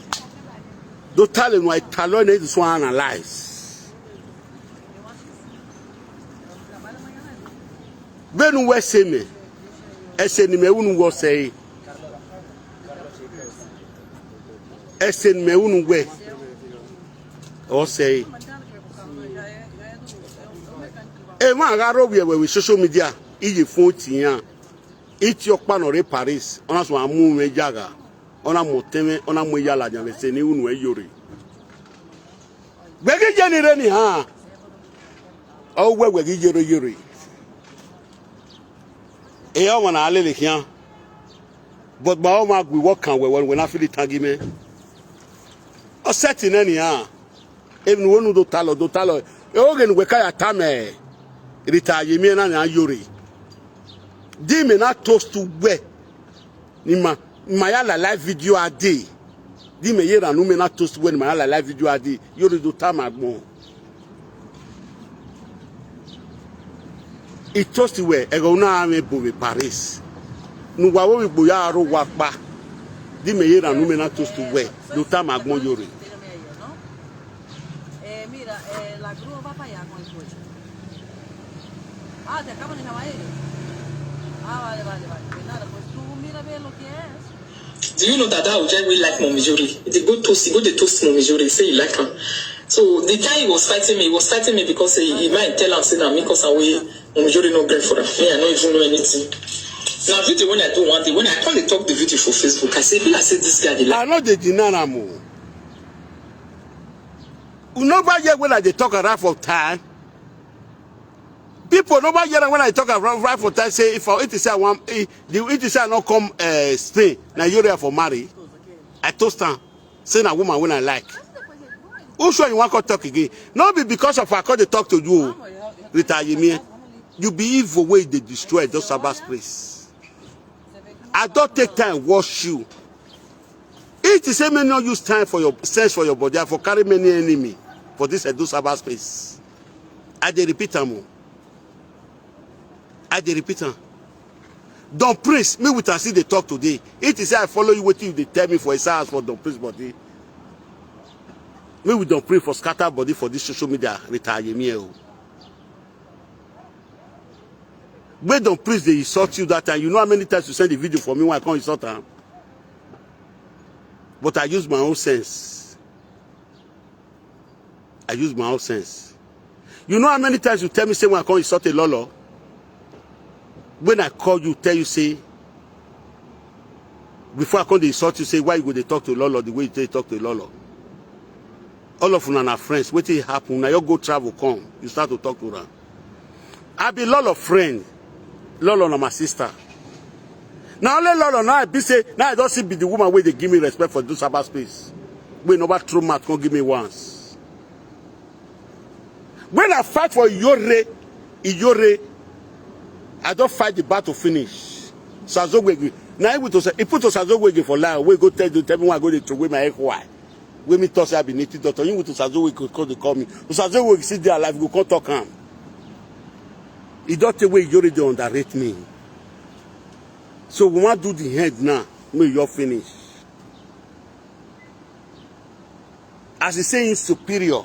Do tale no atalo ne so analyze. Benu we se me. Ese ni me unu wo se. Ese ni me unu we. O se. E ma ga ro bi e we social media. Iye phone ti yan. Iti okpa no re Paris. Ona so amu me jaga. Ona moteme, ona mo yala jan se ni unu e yore. Gbegi je ni re ni ha. O we we gi yoro yoro. E o wana alele kian. But ba o ma gwi wo kan we we na fili tangi me. O seti na ni ha. Even wonu do talo do talo. E o gen we ka ya tame. Rita ye mi na na yori. Di me na toast we. Ni ma ma ya la live video a day. Di me ye ranu me na toast we ni ma ya la live video a day. Yori do tama gbon. I toast we e go na ame bo we Paris. Nu wa wo wi gbo ya ro wa pa. Di me ye ranu me na toast we. Do tama gbon yori. Eh, mira, eh, la grúa va para allá con el coche. Ah, te acaban de llamar ellos. Ah, vale, vale, vale. Pues nada, pues tú mira ve lo que es. Do you know that that Ojai wey like Mommy Jori? He dey go toast, he go dey toast Mommy Jori, say he like am. So the time he was fighting me, he was fighting me because he, he might tell am say na me cause am wey Mommy Jori no gree for am. Me, I no even know anything. Na video when I do one day, when I come dey talk the video for Facebook, I say, be like say this guy dey like. I no dey deny am o. You never hear when I dey talk around for time. People never hear when I talk around right for time. Say if I, if you say I want, if, the, if you say I not come uh, stay, now you're there for marry. I toast am. Say na woman when I like. Who sure you want to talk again? Not be because of I call the talk to you, Rita Yemie. You be evil way they destroy those Sabbath place. I don't take time wash you. It is say me no use time for your sense for your body. I for carry many enemy for this Edo Sabbath space. I dey repeat am o. I dey repeat am. Don Prince, me with am see dey talk today. It is say I follow you wetin you dey tell me for inside house for Don Prince body. Me with Don Prince for scatter body for this social media retire me o. Wey Don Prince dey insult you that time, you know how many times you send the video for me when I come insult am? But I use my own sense. I use my own sense. You know how many times you tell me say when I come insult a lolo? When I call you, tell you say, before I come dey insult you, say why you go dey talk to lolo the way you take talk to lolo? All of una na friends. Wetin happen? Una you go travel come, you start to talk to am. I be lolo friend. Lolo na my sister. Na only lolo now I be say now I don see be the woman wey dey give me respect for this Sabbath space. Wey never throw mouth come give me once. When I fight for Iyore, Iyore, I don fight the battle finish. Sazogwege. Na he put Osa- he put Osazogwege for line. Wey go tell you tell me why I go dey throw away my ex wife. Wey me talk say I be native doctor. You with Osazogwege go come dey call me. Osazogwege sit there alive go come talk am. E don take wey Iyore dey underrate me. So we wan do the head now. Make you finish. As he say him superior,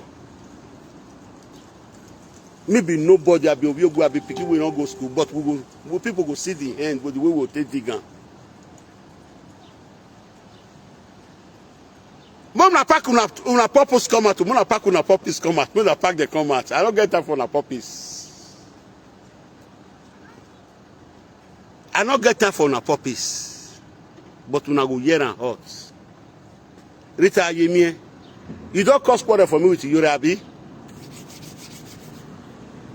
me be nobody, I be Obiogu, I be pikin wey no go school, but we go, we people go see the end with the way we go take dig am. Mom na pack una una purpose come out, mom na pack una purpose come out, mom na pack the come out. I don't get time for una purpose. I no get time for una puppies, but una go hear am hot. Rita Ayemie, you don cause quarrel for me with Iyore, abi?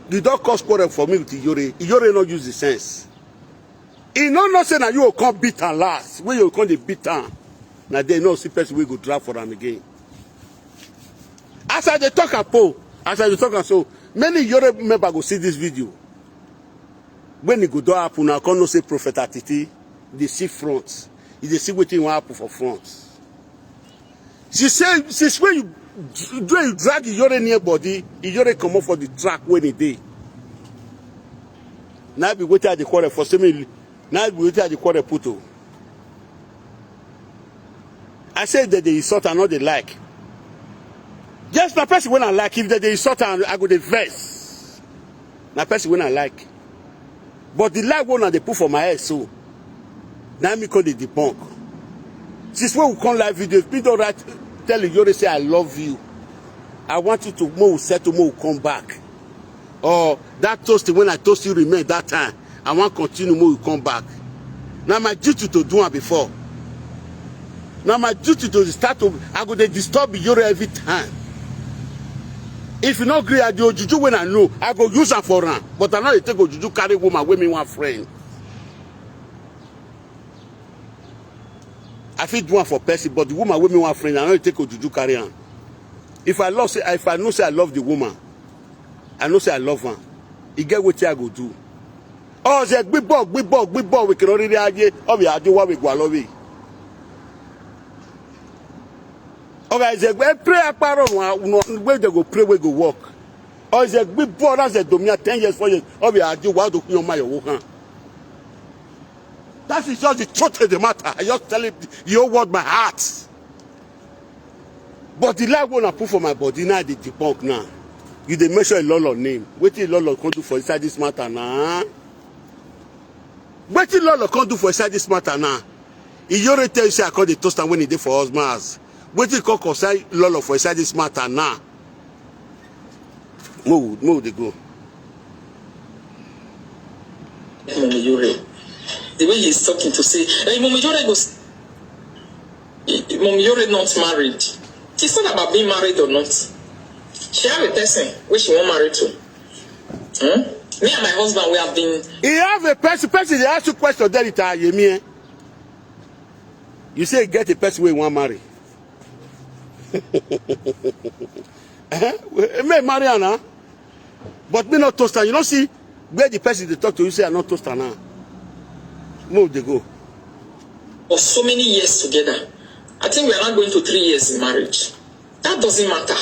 You don cause quarrel for me with Iyore. Iyore no use the sense. He no know say na you go come beat am last. When you come dey beat am, na there no see person wey go drag for am again. As I dey talk am po, as I dey talk am so, many Iyore member go see this video. When e go don happen, I come know say Prophet Atiti dey see front. E dey see wetin wan happen for front. She say since when you when you drag Iyore near body, Iyore comot for the track when e dey. Na be wetin I dey quarrel for say me. Na be wetin I dey quarrel put o. I say if dem dey insult, I no dey like. Yes, na person wey I like. If dem dey insult am, I go dey vex. Na person wey I like. But the lie wey una dey put for my head so, na me come dey debunk. Since when we come live video, if me don write tell Iyore say I love you, I want you to make we settle, make we come back. Or that toasting when I toast you remain that time, I wan continue make we come back. Na my duty to do am before. Na my duty to start to, I go dey disturb Iyore every time. If you no gree, I the ojuju when I know, I go use am for am. But I no dey take ojuju carry woman wey me wan friend. I fit do am for person, but the woman wey me wan friend, I no dey take ojuju carry am. If I love say, if I know say I love the woman, I know say I love am. E get wetin I go do. Ọzọ gbígbọ́ gbígbọ́ gbígbọ́ wekere oriri ayé ọbẹ̀ adéwà wegwa lọ́wọ́. Ọbẹ̀ ẹ̀zẹ̀ gbẹ́ pray akpárọ̀ nù where they go pray wey go work. Ọzọ gbígbọ́ ọ̀rọ̀ ẹ̀zẹ̀ domia ten years four years ọbẹ̀ adéwà tó kúnyọ́ máa yọ̀wọ́ hàn. That is just the truth of the matter. I just tell it the whole world my heart. But the lie wey una put for my body now dey debunk now. You dey mention Ilolo name. Wetin Ilolo come do for inside this matter now? Wetin Ilolo come do for inside this matter now? Iyore tell you say I come dey toast am when e dey for husband house. Wetin come concern Ilolo for inside this matter now? Mo mo dey go. Mommy Yore. The way he's talking to say, hey, Mommy Yore goes. Mommy Yore not married. It's not about being married or not. She have a person wey she wan marry to. Hmm? Me and my husband, we have been. He have a person, person dey ask you question there, Rita Yemi. Eh? You say get a person wey you wan marry. Eh? Make marry am na. But me not toast am. You don't see where the person dey talk to you say I not toast am now. Move dey go. For so many years together, I think we are not going to three years in marriage. That doesn't matter.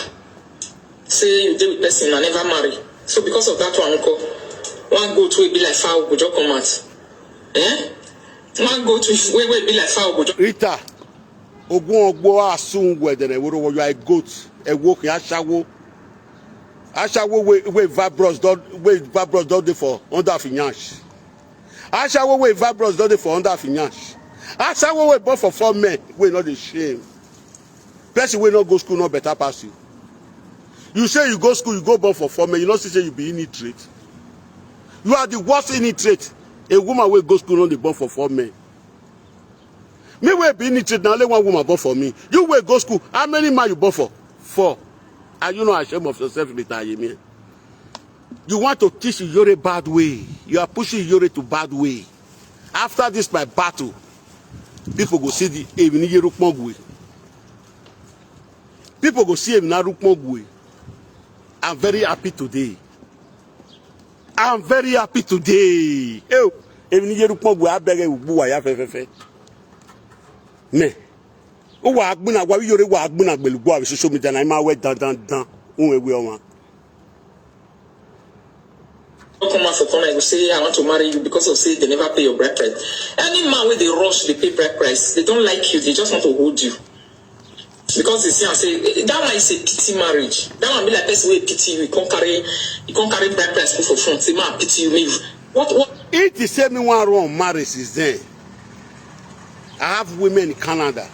Say you dey with person and never marry. So because of that one, nko, one goat wey be like fowl go just come out. Eh? One goat wey, wey be like fowl go just. Rita, ogun ogbo asun wedere woro, you are a goat, a woke ashawo. Ashawo wey, wey vibros don, wey vibros don dey for under of yansh. Ashawo wey vibros don dey for under of yansh. Ashawo wey born for four men wey no dey shame. Person wey no go school no better pass you. You say you go school, you go born for four men. You no see say you be illiterate. You are the worst illiterate. A woman wey go school no dey born for four men. Me wey be illiterate, na only one woman born for me. You wey go school, how many man you born for? Four. Are you not ashamed of yourself, Rita Yemi? You want to teach Iyore bad way. You are pushing Iyore to bad way. After this my battle, people go see the Emini Yerukmogwe. People go see Emina Rukmogwe. I'm very happy today. I'm very happy today. Hey, Emini Yerukmogwe, I beg you, buwa ya fefefe. Me. O wa agbina, wa Iyore wa agbina gbelu gwa social media na ima we dan dan dan. Un ewe ọma. Don't come out for corner, you go say, "I want to marry you," because of say they never pay your bride price. Any man wey dey rush, they pay bride price. They don't like you. They just want to hold you. Because they see and say, "Eh, that one is a pity marriage. That one be like person wey pity you. You can't carry, you can't carry bride price put for front. Say, man, pity you. Me, what, what?" If the same me one run marriage is there. I have women in Canada.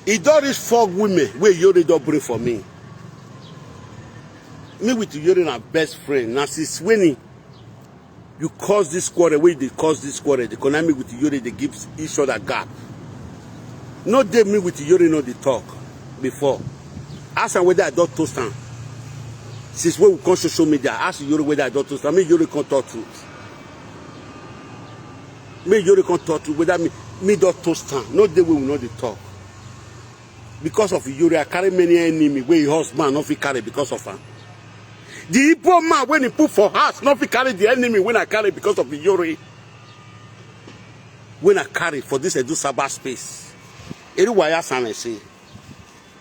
E don reach four women wey Iyore don bring for me. Me with Iyore na best friend. Na since when you cause this quarrel, wey dey cause this quarrel, dey connect me with Iyore, dey give each other gap. No dey me with Iyore no dey talk before. Ask am whether I don toast am. Since when we come social media, ask Iyore whether I don toast am. Me Iyore come talk truth. Me Iyore come talk truth whether me, me don toast am. No dey wey we no dey talk. Because of Iyore, I carry many enemy wey him husband no fit carry because of am. The Igbo man wey he put for house no fit carry the enemy wey I carry because of Iyore. Wey I carry for this Edo Saba space. Eriwaya Sane say,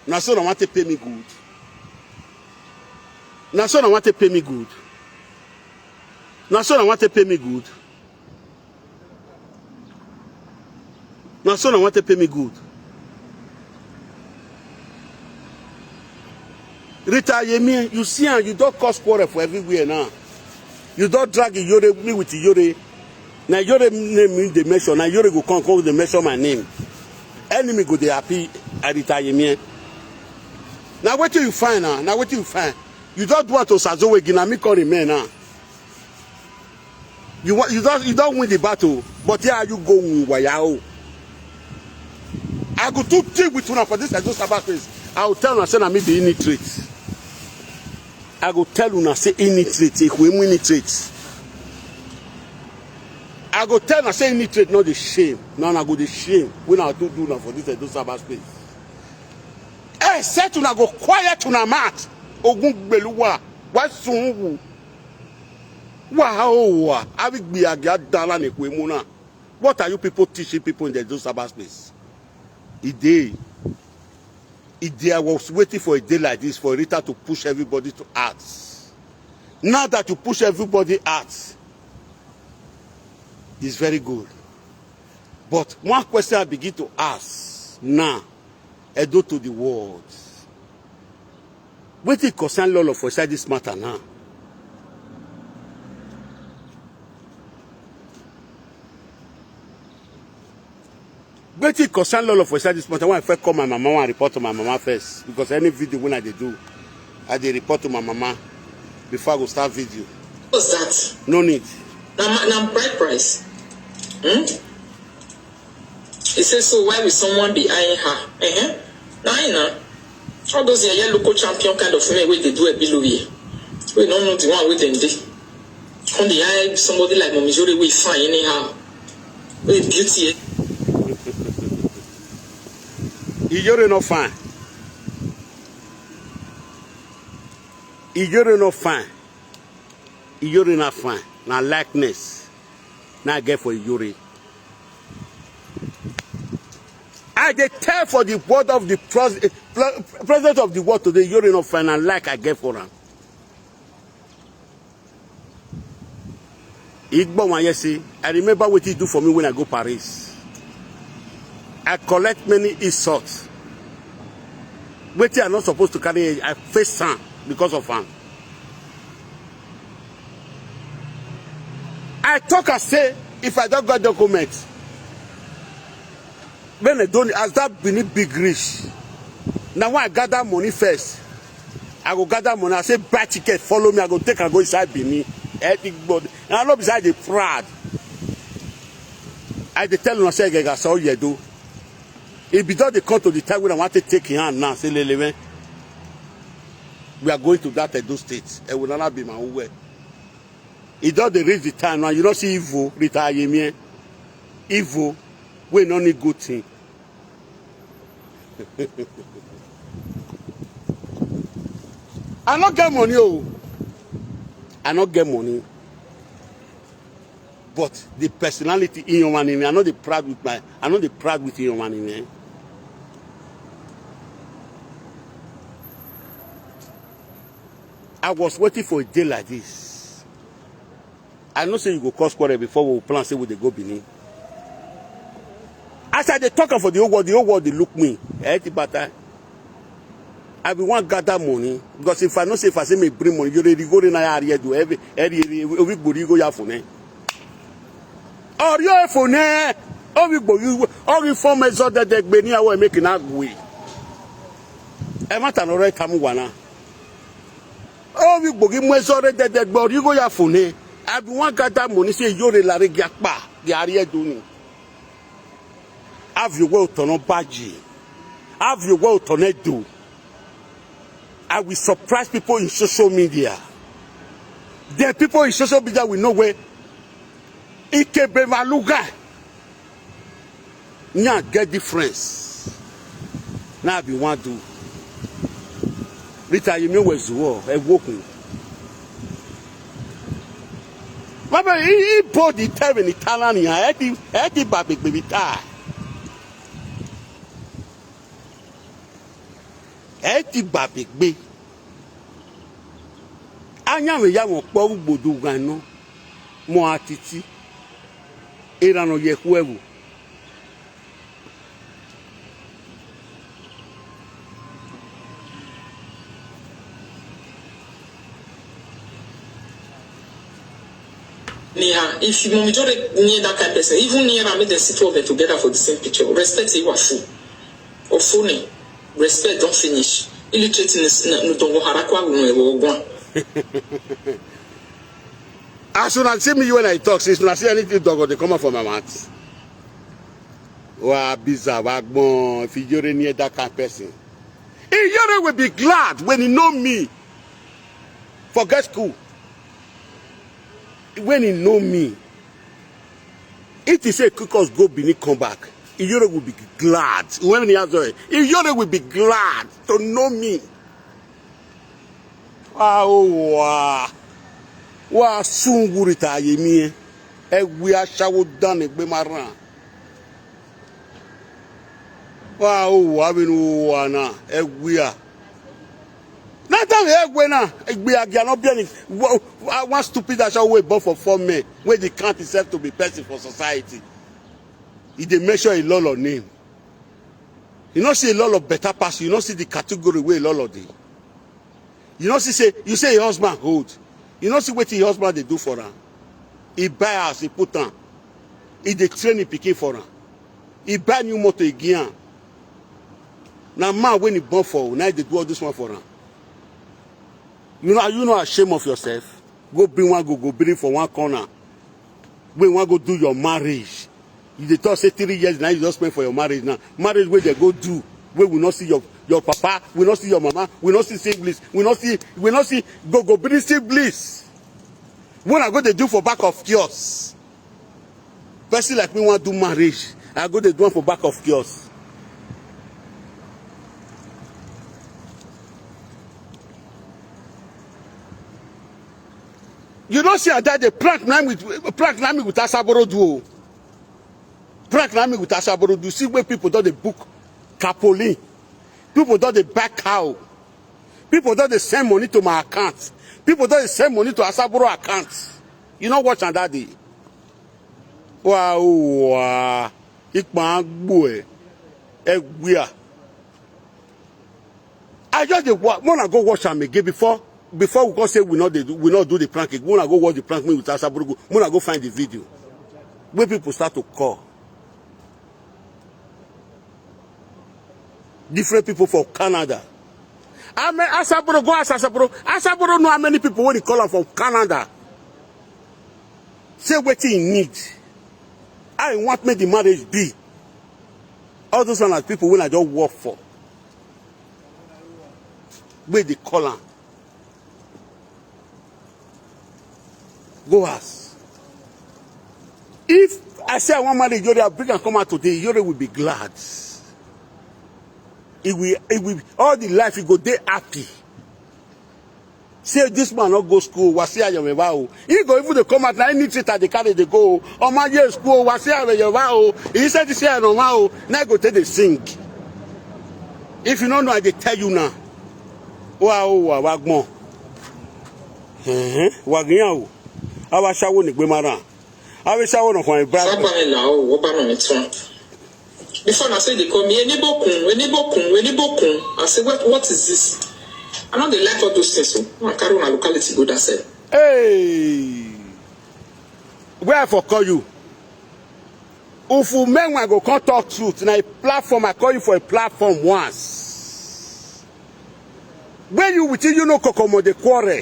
na so na want to pay me good. Na so na want to pay me good. Na so na want to pay me good. Na so na want to pay me good. Rita Yemi, you see am, you don cause quarrel for everywhere now. You don drag Iyore, me with Iyore. Na Iyore name me dey mention. Na Iyore go come, come dey mention my name. Enemy go dey happy, Rita Yemi. Na wetin you find now? Na wetin you find? You don do am to Sazowegi, na me come remain now. You wa-, you don, you don win the battle, but here you go win waya o. I go too deal with una for this Edo Saba space. I go tell una say na me be illiterate. I go tell una say illiterate, Ekwemu illiterate. I go tell una say illiterate no dey shame. Na una go dey shame when I do do una for this Edo Saba space. Except una go quiet una mouth. Ogun gbeluwa, wa sunwu. Wa o wa, abi gbi agi adala na Ekwemu na. What are you people teaching people in the Edo Saba space? E dey. E dey, I was waiting for a day like this for Rita to push everybody to act. Now that you push everybody out, it's very good. But one question I begin to ask now, Edo to the world. Wetin concern Lolo for inside this matter now? Wetin concern Lolo for inside this matter? When I first call my mama, when I report to my mama first, because any video when I dey do, I dey report to my mama before I go start video. What's that? No need. Na ma-, na bride price. Hmm? He said, "So why will someone be eyeing her?" Uh-huh. Na him na. All those yeye local champion kind of men wey dey do Ebilobi, wey no know the one wey dem dey. Come dey hire somebody like Mommy Jore wey fine anyhow, wey beauty. Iyore no fine. Iyore no fine. Iyore na fine. Na likeness. Na I get for Iyore. I dey tell for the word of the pres- eh, pre- president of the world today. Iyore no fine. Na like I get for am. Igbo one here say, I remember what he do for me when I go Paris. I collect many insults. Wetin I not supposed to carry, I face am because of am. I talk, I say, if I don't got document, when I don't, as that Benin big rich, now when I gather money first, I go gather money. I say, buy ticket, follow me. I go take and go inside Benin. Everybody, and I know beside the proud. I dey tell una say, Gega, so you do. If you don't come to the time when I want to take your hand now, say, Lele, man, we are going to that Edo State. And will not be my own way. It don't dey reach the time now. You don't see evil, retire me. Evil, we no need good thing. I no get money, oh. I no get money. But the personality in your man, I know they proud with my, I know they proud with your man. I was waiting for a day like this. I know say you go cause quarrel before we plan say we dey go Benin. As I dey talk am for the whole world, the whole world dey look me. Eh, the bata. I be wan gather money because if I know say if I say me bring money, you dey go na area do every area we go ya for ne. Or you for ne. Or we go you or we form a so that they be near where make na gwe. E ma ta no right tamu wana. Or we go give me so that they go you go ya for ne. I be wan gather money say you dey la re gya pa the area do ni. Have you well to no baji. Have you well to ne do. I will surprise people in social media. The people in social media will know where Ikebe Maluga. Now get difference. Now be one do. Rita, you mean where's the war? I woke me. Baba, he, he bought the time in Italian. I had the, I had the baby, baby tie. Ẹ ti gbà mí gbé. Anyàwó ìyàwó pọ̀ gbòdo gànà mọ́ àtìtì. Ìrànà yẹ kú ẹ̀wò. Near, if you Mommy Jore near that kind person, even near am, make dem sit two of them together for the same picture. Respect you are full. Ofune, respect don finish. Illiterate in this no don go harakwa we no go go. As soon as see me when I talk, since when I see anything dog they come out from my mouth. Wa biza wa gbon if you near that kind person. Iyore will be glad when he know me. Forget school. When he know me, if he say Kukos go Benin come back, Iyore will be glad. When he has a Iyore will be glad to know me. Wa o wa wa sun gurita ye mi. E wi aṣawo dan ni gbe maran. Wa o wa binu wa na e wi a. Na ta we egbe na egbe agia no bi any one stupid aṣawo wey born for four men wey dey count himself to be person for society. E dey mention a lot of name. You no see a lot of better pass you, you no see the category wey a lot of dey. You no see say you say your husband hold. You no see wetin your husband dey do for am. He buy house, he put am. He dey train him pikin for am. He buy new motor, he give am. Na man wey he born for, na he dey do all this one for am. You know, are you not ashamed of yourself? Go bring one go, go bring for one corner. Wey wan go do your marriage. You dey talk say three years now you just spend for your marriage now. Marriage wey dem go do, wey we no see your Your papa, we no see your mama, we no see siblings, we no see, we no see go go bring siblings. When I go dey do for back of kiosk. Person like me want do marriage, I go dey do am for back of kiosk. You don't see that the prank na me with prank na me with Asaboro do. Prank na me with Asaboro do. See where people don dey book Capolin. People don dey buy cow. People don dey send money to my account. People don dey send money to Asaboro account. You no watch am that day. Wow, wow. Ikpa agbo e. Egwia. I just dey wa- wanna go watch am again before before we go say we not dey do, we not do the prank again. Wanna go watch the prank me with Asaboro. Go wanna go find the video where people start to call. Different people for Canada. I mean, Asaboro, go ask Asaboro. Asaboro know how many people when he call am from Canada. Say wetin he need. I want make the marriage be. All those one are people when I don't work for. Where they call am. Go ask. If I say I want marry Yori, I bring and come out today, Yori will be glad. He will, he will, all the life he go dey happy. Say this man not go school, was here your wow. He go even the come out now, any teacher they carry they go. Oh my year school, was here your wow. He said this year no wow. Now go take the sing. If you don't know, I dey tell you now. Wow, wow, wow, wow. Wagiyan o. Awa shawo ni gbe mara. Awa shawo no kwa brother. Baba mi la o, wo ba no mi tun. Before na say they call me Enibokun, Enibokun, Enibokun. I say what what is this? I know they like all those things. So I carry my locality go that side. Hey. Where I for call you? If you men want go come talk truth, na a platform I call you for a platform once. When you with you no kokomo the quarrel.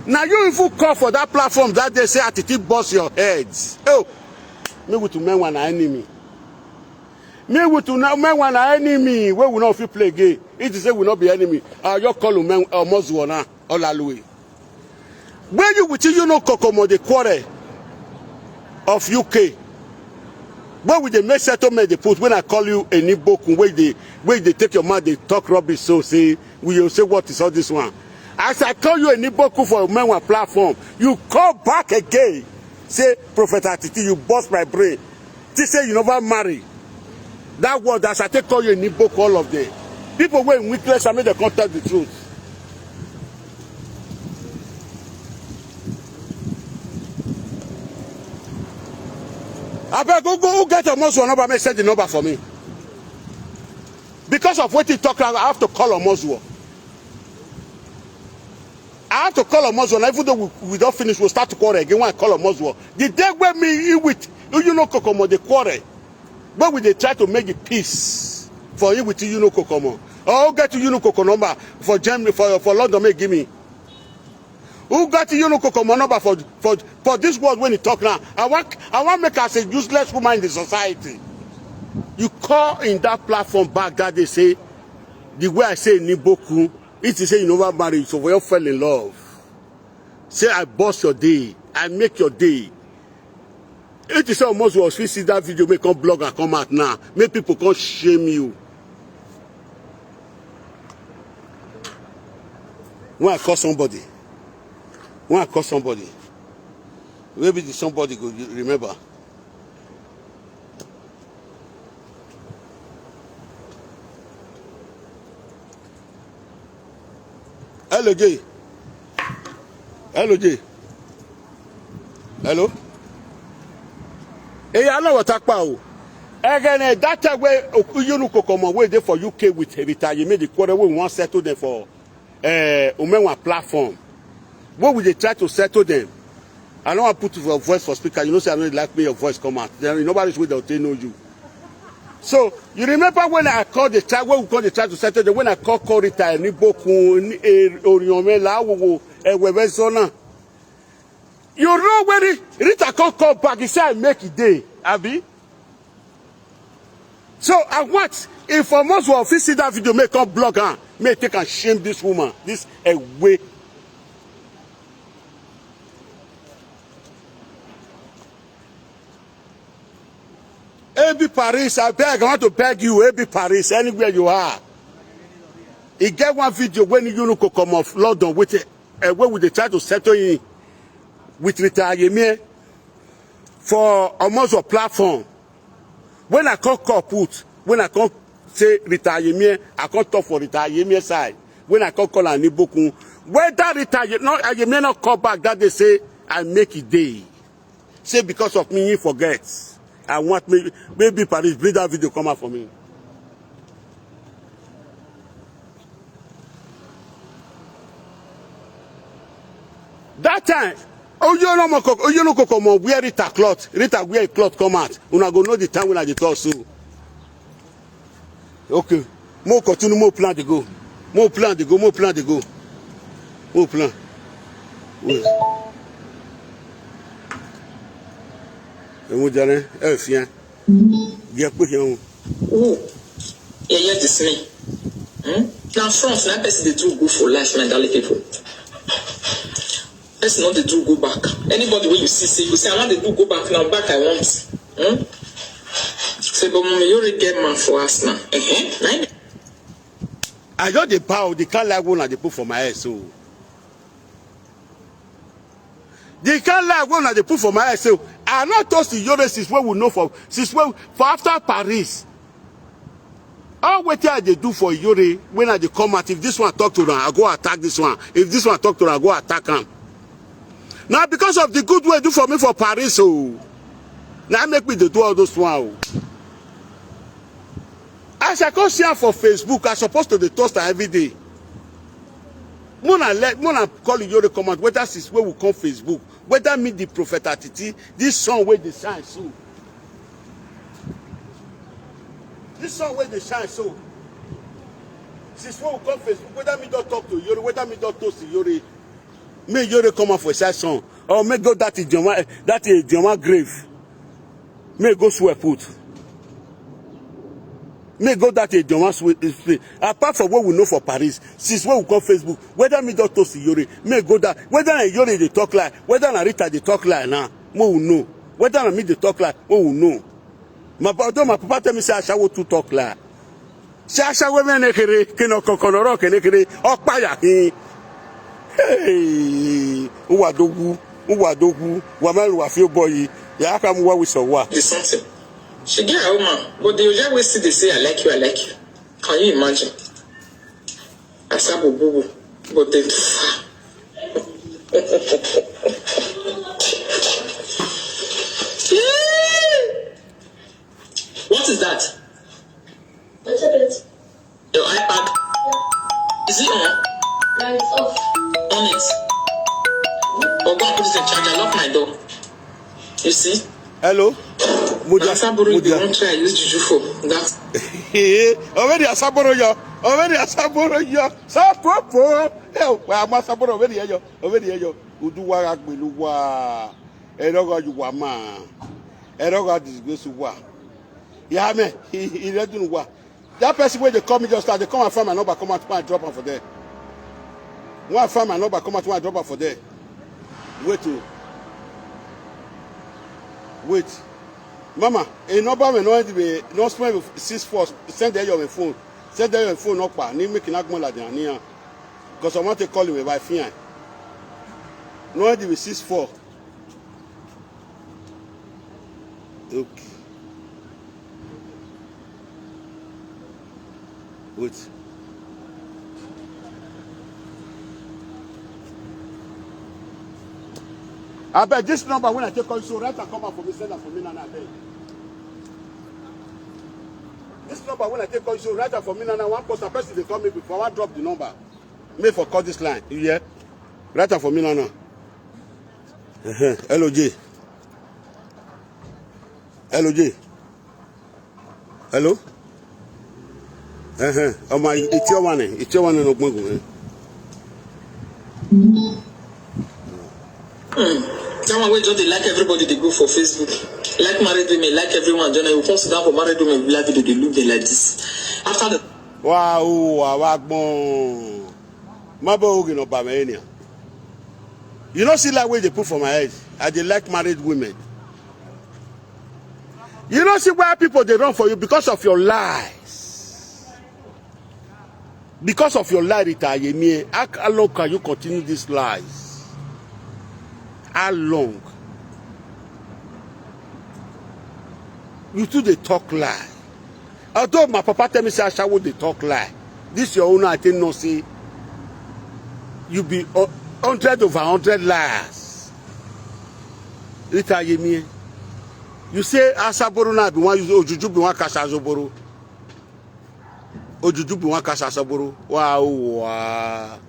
Now you if you call for that platform that they say Atiti bust your heads. Oh, me with you men want an enemy. Me with you men want an enemy. Where we not fit play game. It is say we not be enemy. I just call you men almost one now. Olalue. When you with you no kokomo the quarrel of U K. When we dey make settlement they put when I call you a Nibokun where they where they take your mouth they talk rubbish so say we you say what is all this one. As I call you a Nibokun for men one platform, you call back again. Say Prophet Atiti, you bust my brain. They say you never marry. That word as I take call you a Nibokun all of them. People wey weakness I make dem come tell the truth. Abeg go go who get Omozuo number make send the number for me. Because of wetin talk I have to call Omozuo. I have to call Omozuo now even though we, we don't finish we start to quarrel again when I call Omozuo. The day wey me you with you no kokomo dey quarrel. When we dey try to make the peace for him with you no kokomo or who get you no kokomo number for Germany for for London make give me who get you no kokomo number for for for this world when he talk now I want I want make as a useless woman in the society you call in that platform back that day say the way I say Niboku it is say you never marry so for you fell in love say I boss your day I make your day It is almost was fit see that video make come blog and come out now. Make people come shame you. When I call somebody, when I call somebody, maybe the somebody go remember. Hello, Jay. Hello, Jay. Hello. Hey, I know what talk about. Again, eh, that time where Yunu Kokomo where they for U K with Evita, you made the quarter we want settle them for uh, Umenwa platform. What would they try to settle them? I don't want to put your voice for speaker. You know, say I don't like me your voice come out. Then nobody's with they know you. So you remember when I called the child, when we called the child to settle them, when I called Korita, Nibokun, Oriome, Lawo, Ewewe Zona. You know when Rita come call back, he said I make it day, Abi. So I want, if Omozuo fit see that video, make come blog am, make take and shame this woman, this a way. A B Paris, I beg, I want to beg you, A B Paris, anywhere you are. E get one video when you no go come off London with a, a way with the try to settle in with Rita Ayemie for Omozuo platform. When I come call put, when I come say Rita Ayemie, I come talk for Rita Ayemie side. When I come call Anibokun, whether Rita Aye-, no, Ayemie not call back that day say I make it day. Say because of me, he forget. I want me, maybe Paris, bring that video come out for me. That time, Oyo no mo koko, Oyo no koko mo wear Rita cloth. Rita wear cloth come out. Una go know the time when I dey talk so. Okay. Mo continue, mo plan dey go. Mo plan dey go, mo plan dey go. Mo plan. Wait. Emu jare, e fian. Dia pe yan. Ooh. Yeah, yeah, this me. Hmm? Now France, that person dey do good for life, my darling people. Person no dey do go back. Anybody wey you see say, you say, "I want to do go back now, back I want." Hmm? Say, "But mommy, you already get man for us now." Uh-huh. I just dey bow, the kind like one I dey put for my head, so. The kind like one I dey put for my head, so. I not toast the Yore since when we know for, since when, for after Paris. All wetin I dey do for Yore, when I dey come out, if this one talk to am, I go attack this one. If this one talk to am, I go attack am. Now because of the good way do for me for Paris, so. Now make me dey do all those one, oh. As I come see am for Facebook, I supposed to dey toast am every day. Mona let, Mona call Yore come out, whether since when we come Facebook, whether me the prophet Atiti, this song wey dey shine so. This song wey dey shine so. Since when we come Facebook, whether me don talk to Yore, whether me don toast Yore, make Yore come out for side song, or make go that Ijeoma, that Ijeoma grave. Make go swear put. Make go that Ijeoma swear. Apart from what we know for Paris, since when we come Facebook, whether me don toast Yore, make go that, whether na Yore dey talk lie, whether na Rita dey talk lie now, mo we know. Whether na me dey talk lie, mo we know. My, although my papa tell me say ashawo too talk lie. Say ashawo me ne kere, ke no kokonoro ke ne kere, okpa ya hin. Hey, uwa dogu, uwa dogu, wa ma wa fi boy. Ya ka mu wa we so wa. There's something. She get her woman, but the Oja wey still dey say, "I like you, I like you." Can you imagine? Asabo bubu, but they too far. What is that? What's up, it? Your iPad? Is it on? No, it's off. On it. Oh, go and put it in charger. Lock my door. You see? Hello? Moja. Asaboro, if you wan try use juju for that. Already Asaboro yo. Already Asaboro yo. Sapopo. Eh, wa ma Asaboro already yo. Already yo. Uduwa agbeluwa. Erogo yuwa ma. Erogo disgrace wa. Ya me. Iredun wa. That person wey dey call me just now, dey come and find my number, come out, come and drop am for there. One find my number, come out, one drop am for there. Wait o. Wait. Mama, a number wey no end with, no spend with six four, send there your phone. Send there your phone, no pa, ni make na gbon la dia ni an. 'Cause I want to call you by phone. No end with six four. Okay. Wait. Abeg, this number when I take call you, so write am come out for me, send am for me now, now, abeg. This number when I take call you, so write am for me now, now. One person, person dey call me before, I wan drop the number. Make for call this line, you hear? Write am for me now, now. Uh-huh. L O J. L O J. Hello? Uh-huh. Ọmọ, it's your one, eh? It's your one, no gbongo, eh? Hmm. That one wey just dey like everybody dey go for Facebook. Like married women, like everyone, then you come sit down for married women, like video, they look them like this. After the Wow, wow, wow, gbon. My boy, you know, Bamania. You know, see like way they put for my head. I dey like married women. You know, see why people they run for you because of your lies. Because of your lie, Rita Ayemie, how, how long can you continue these lies? How long? You too dey talk lie. Although my papa tell me say ashawo dey talk lie, this your own I think no say you be uh, hundred over hundred liars. Rita Ayemie, you say asaboro na be one use ojuju be one kasha zoboro. Ojuju be one kasha zoboro. Wow, wow.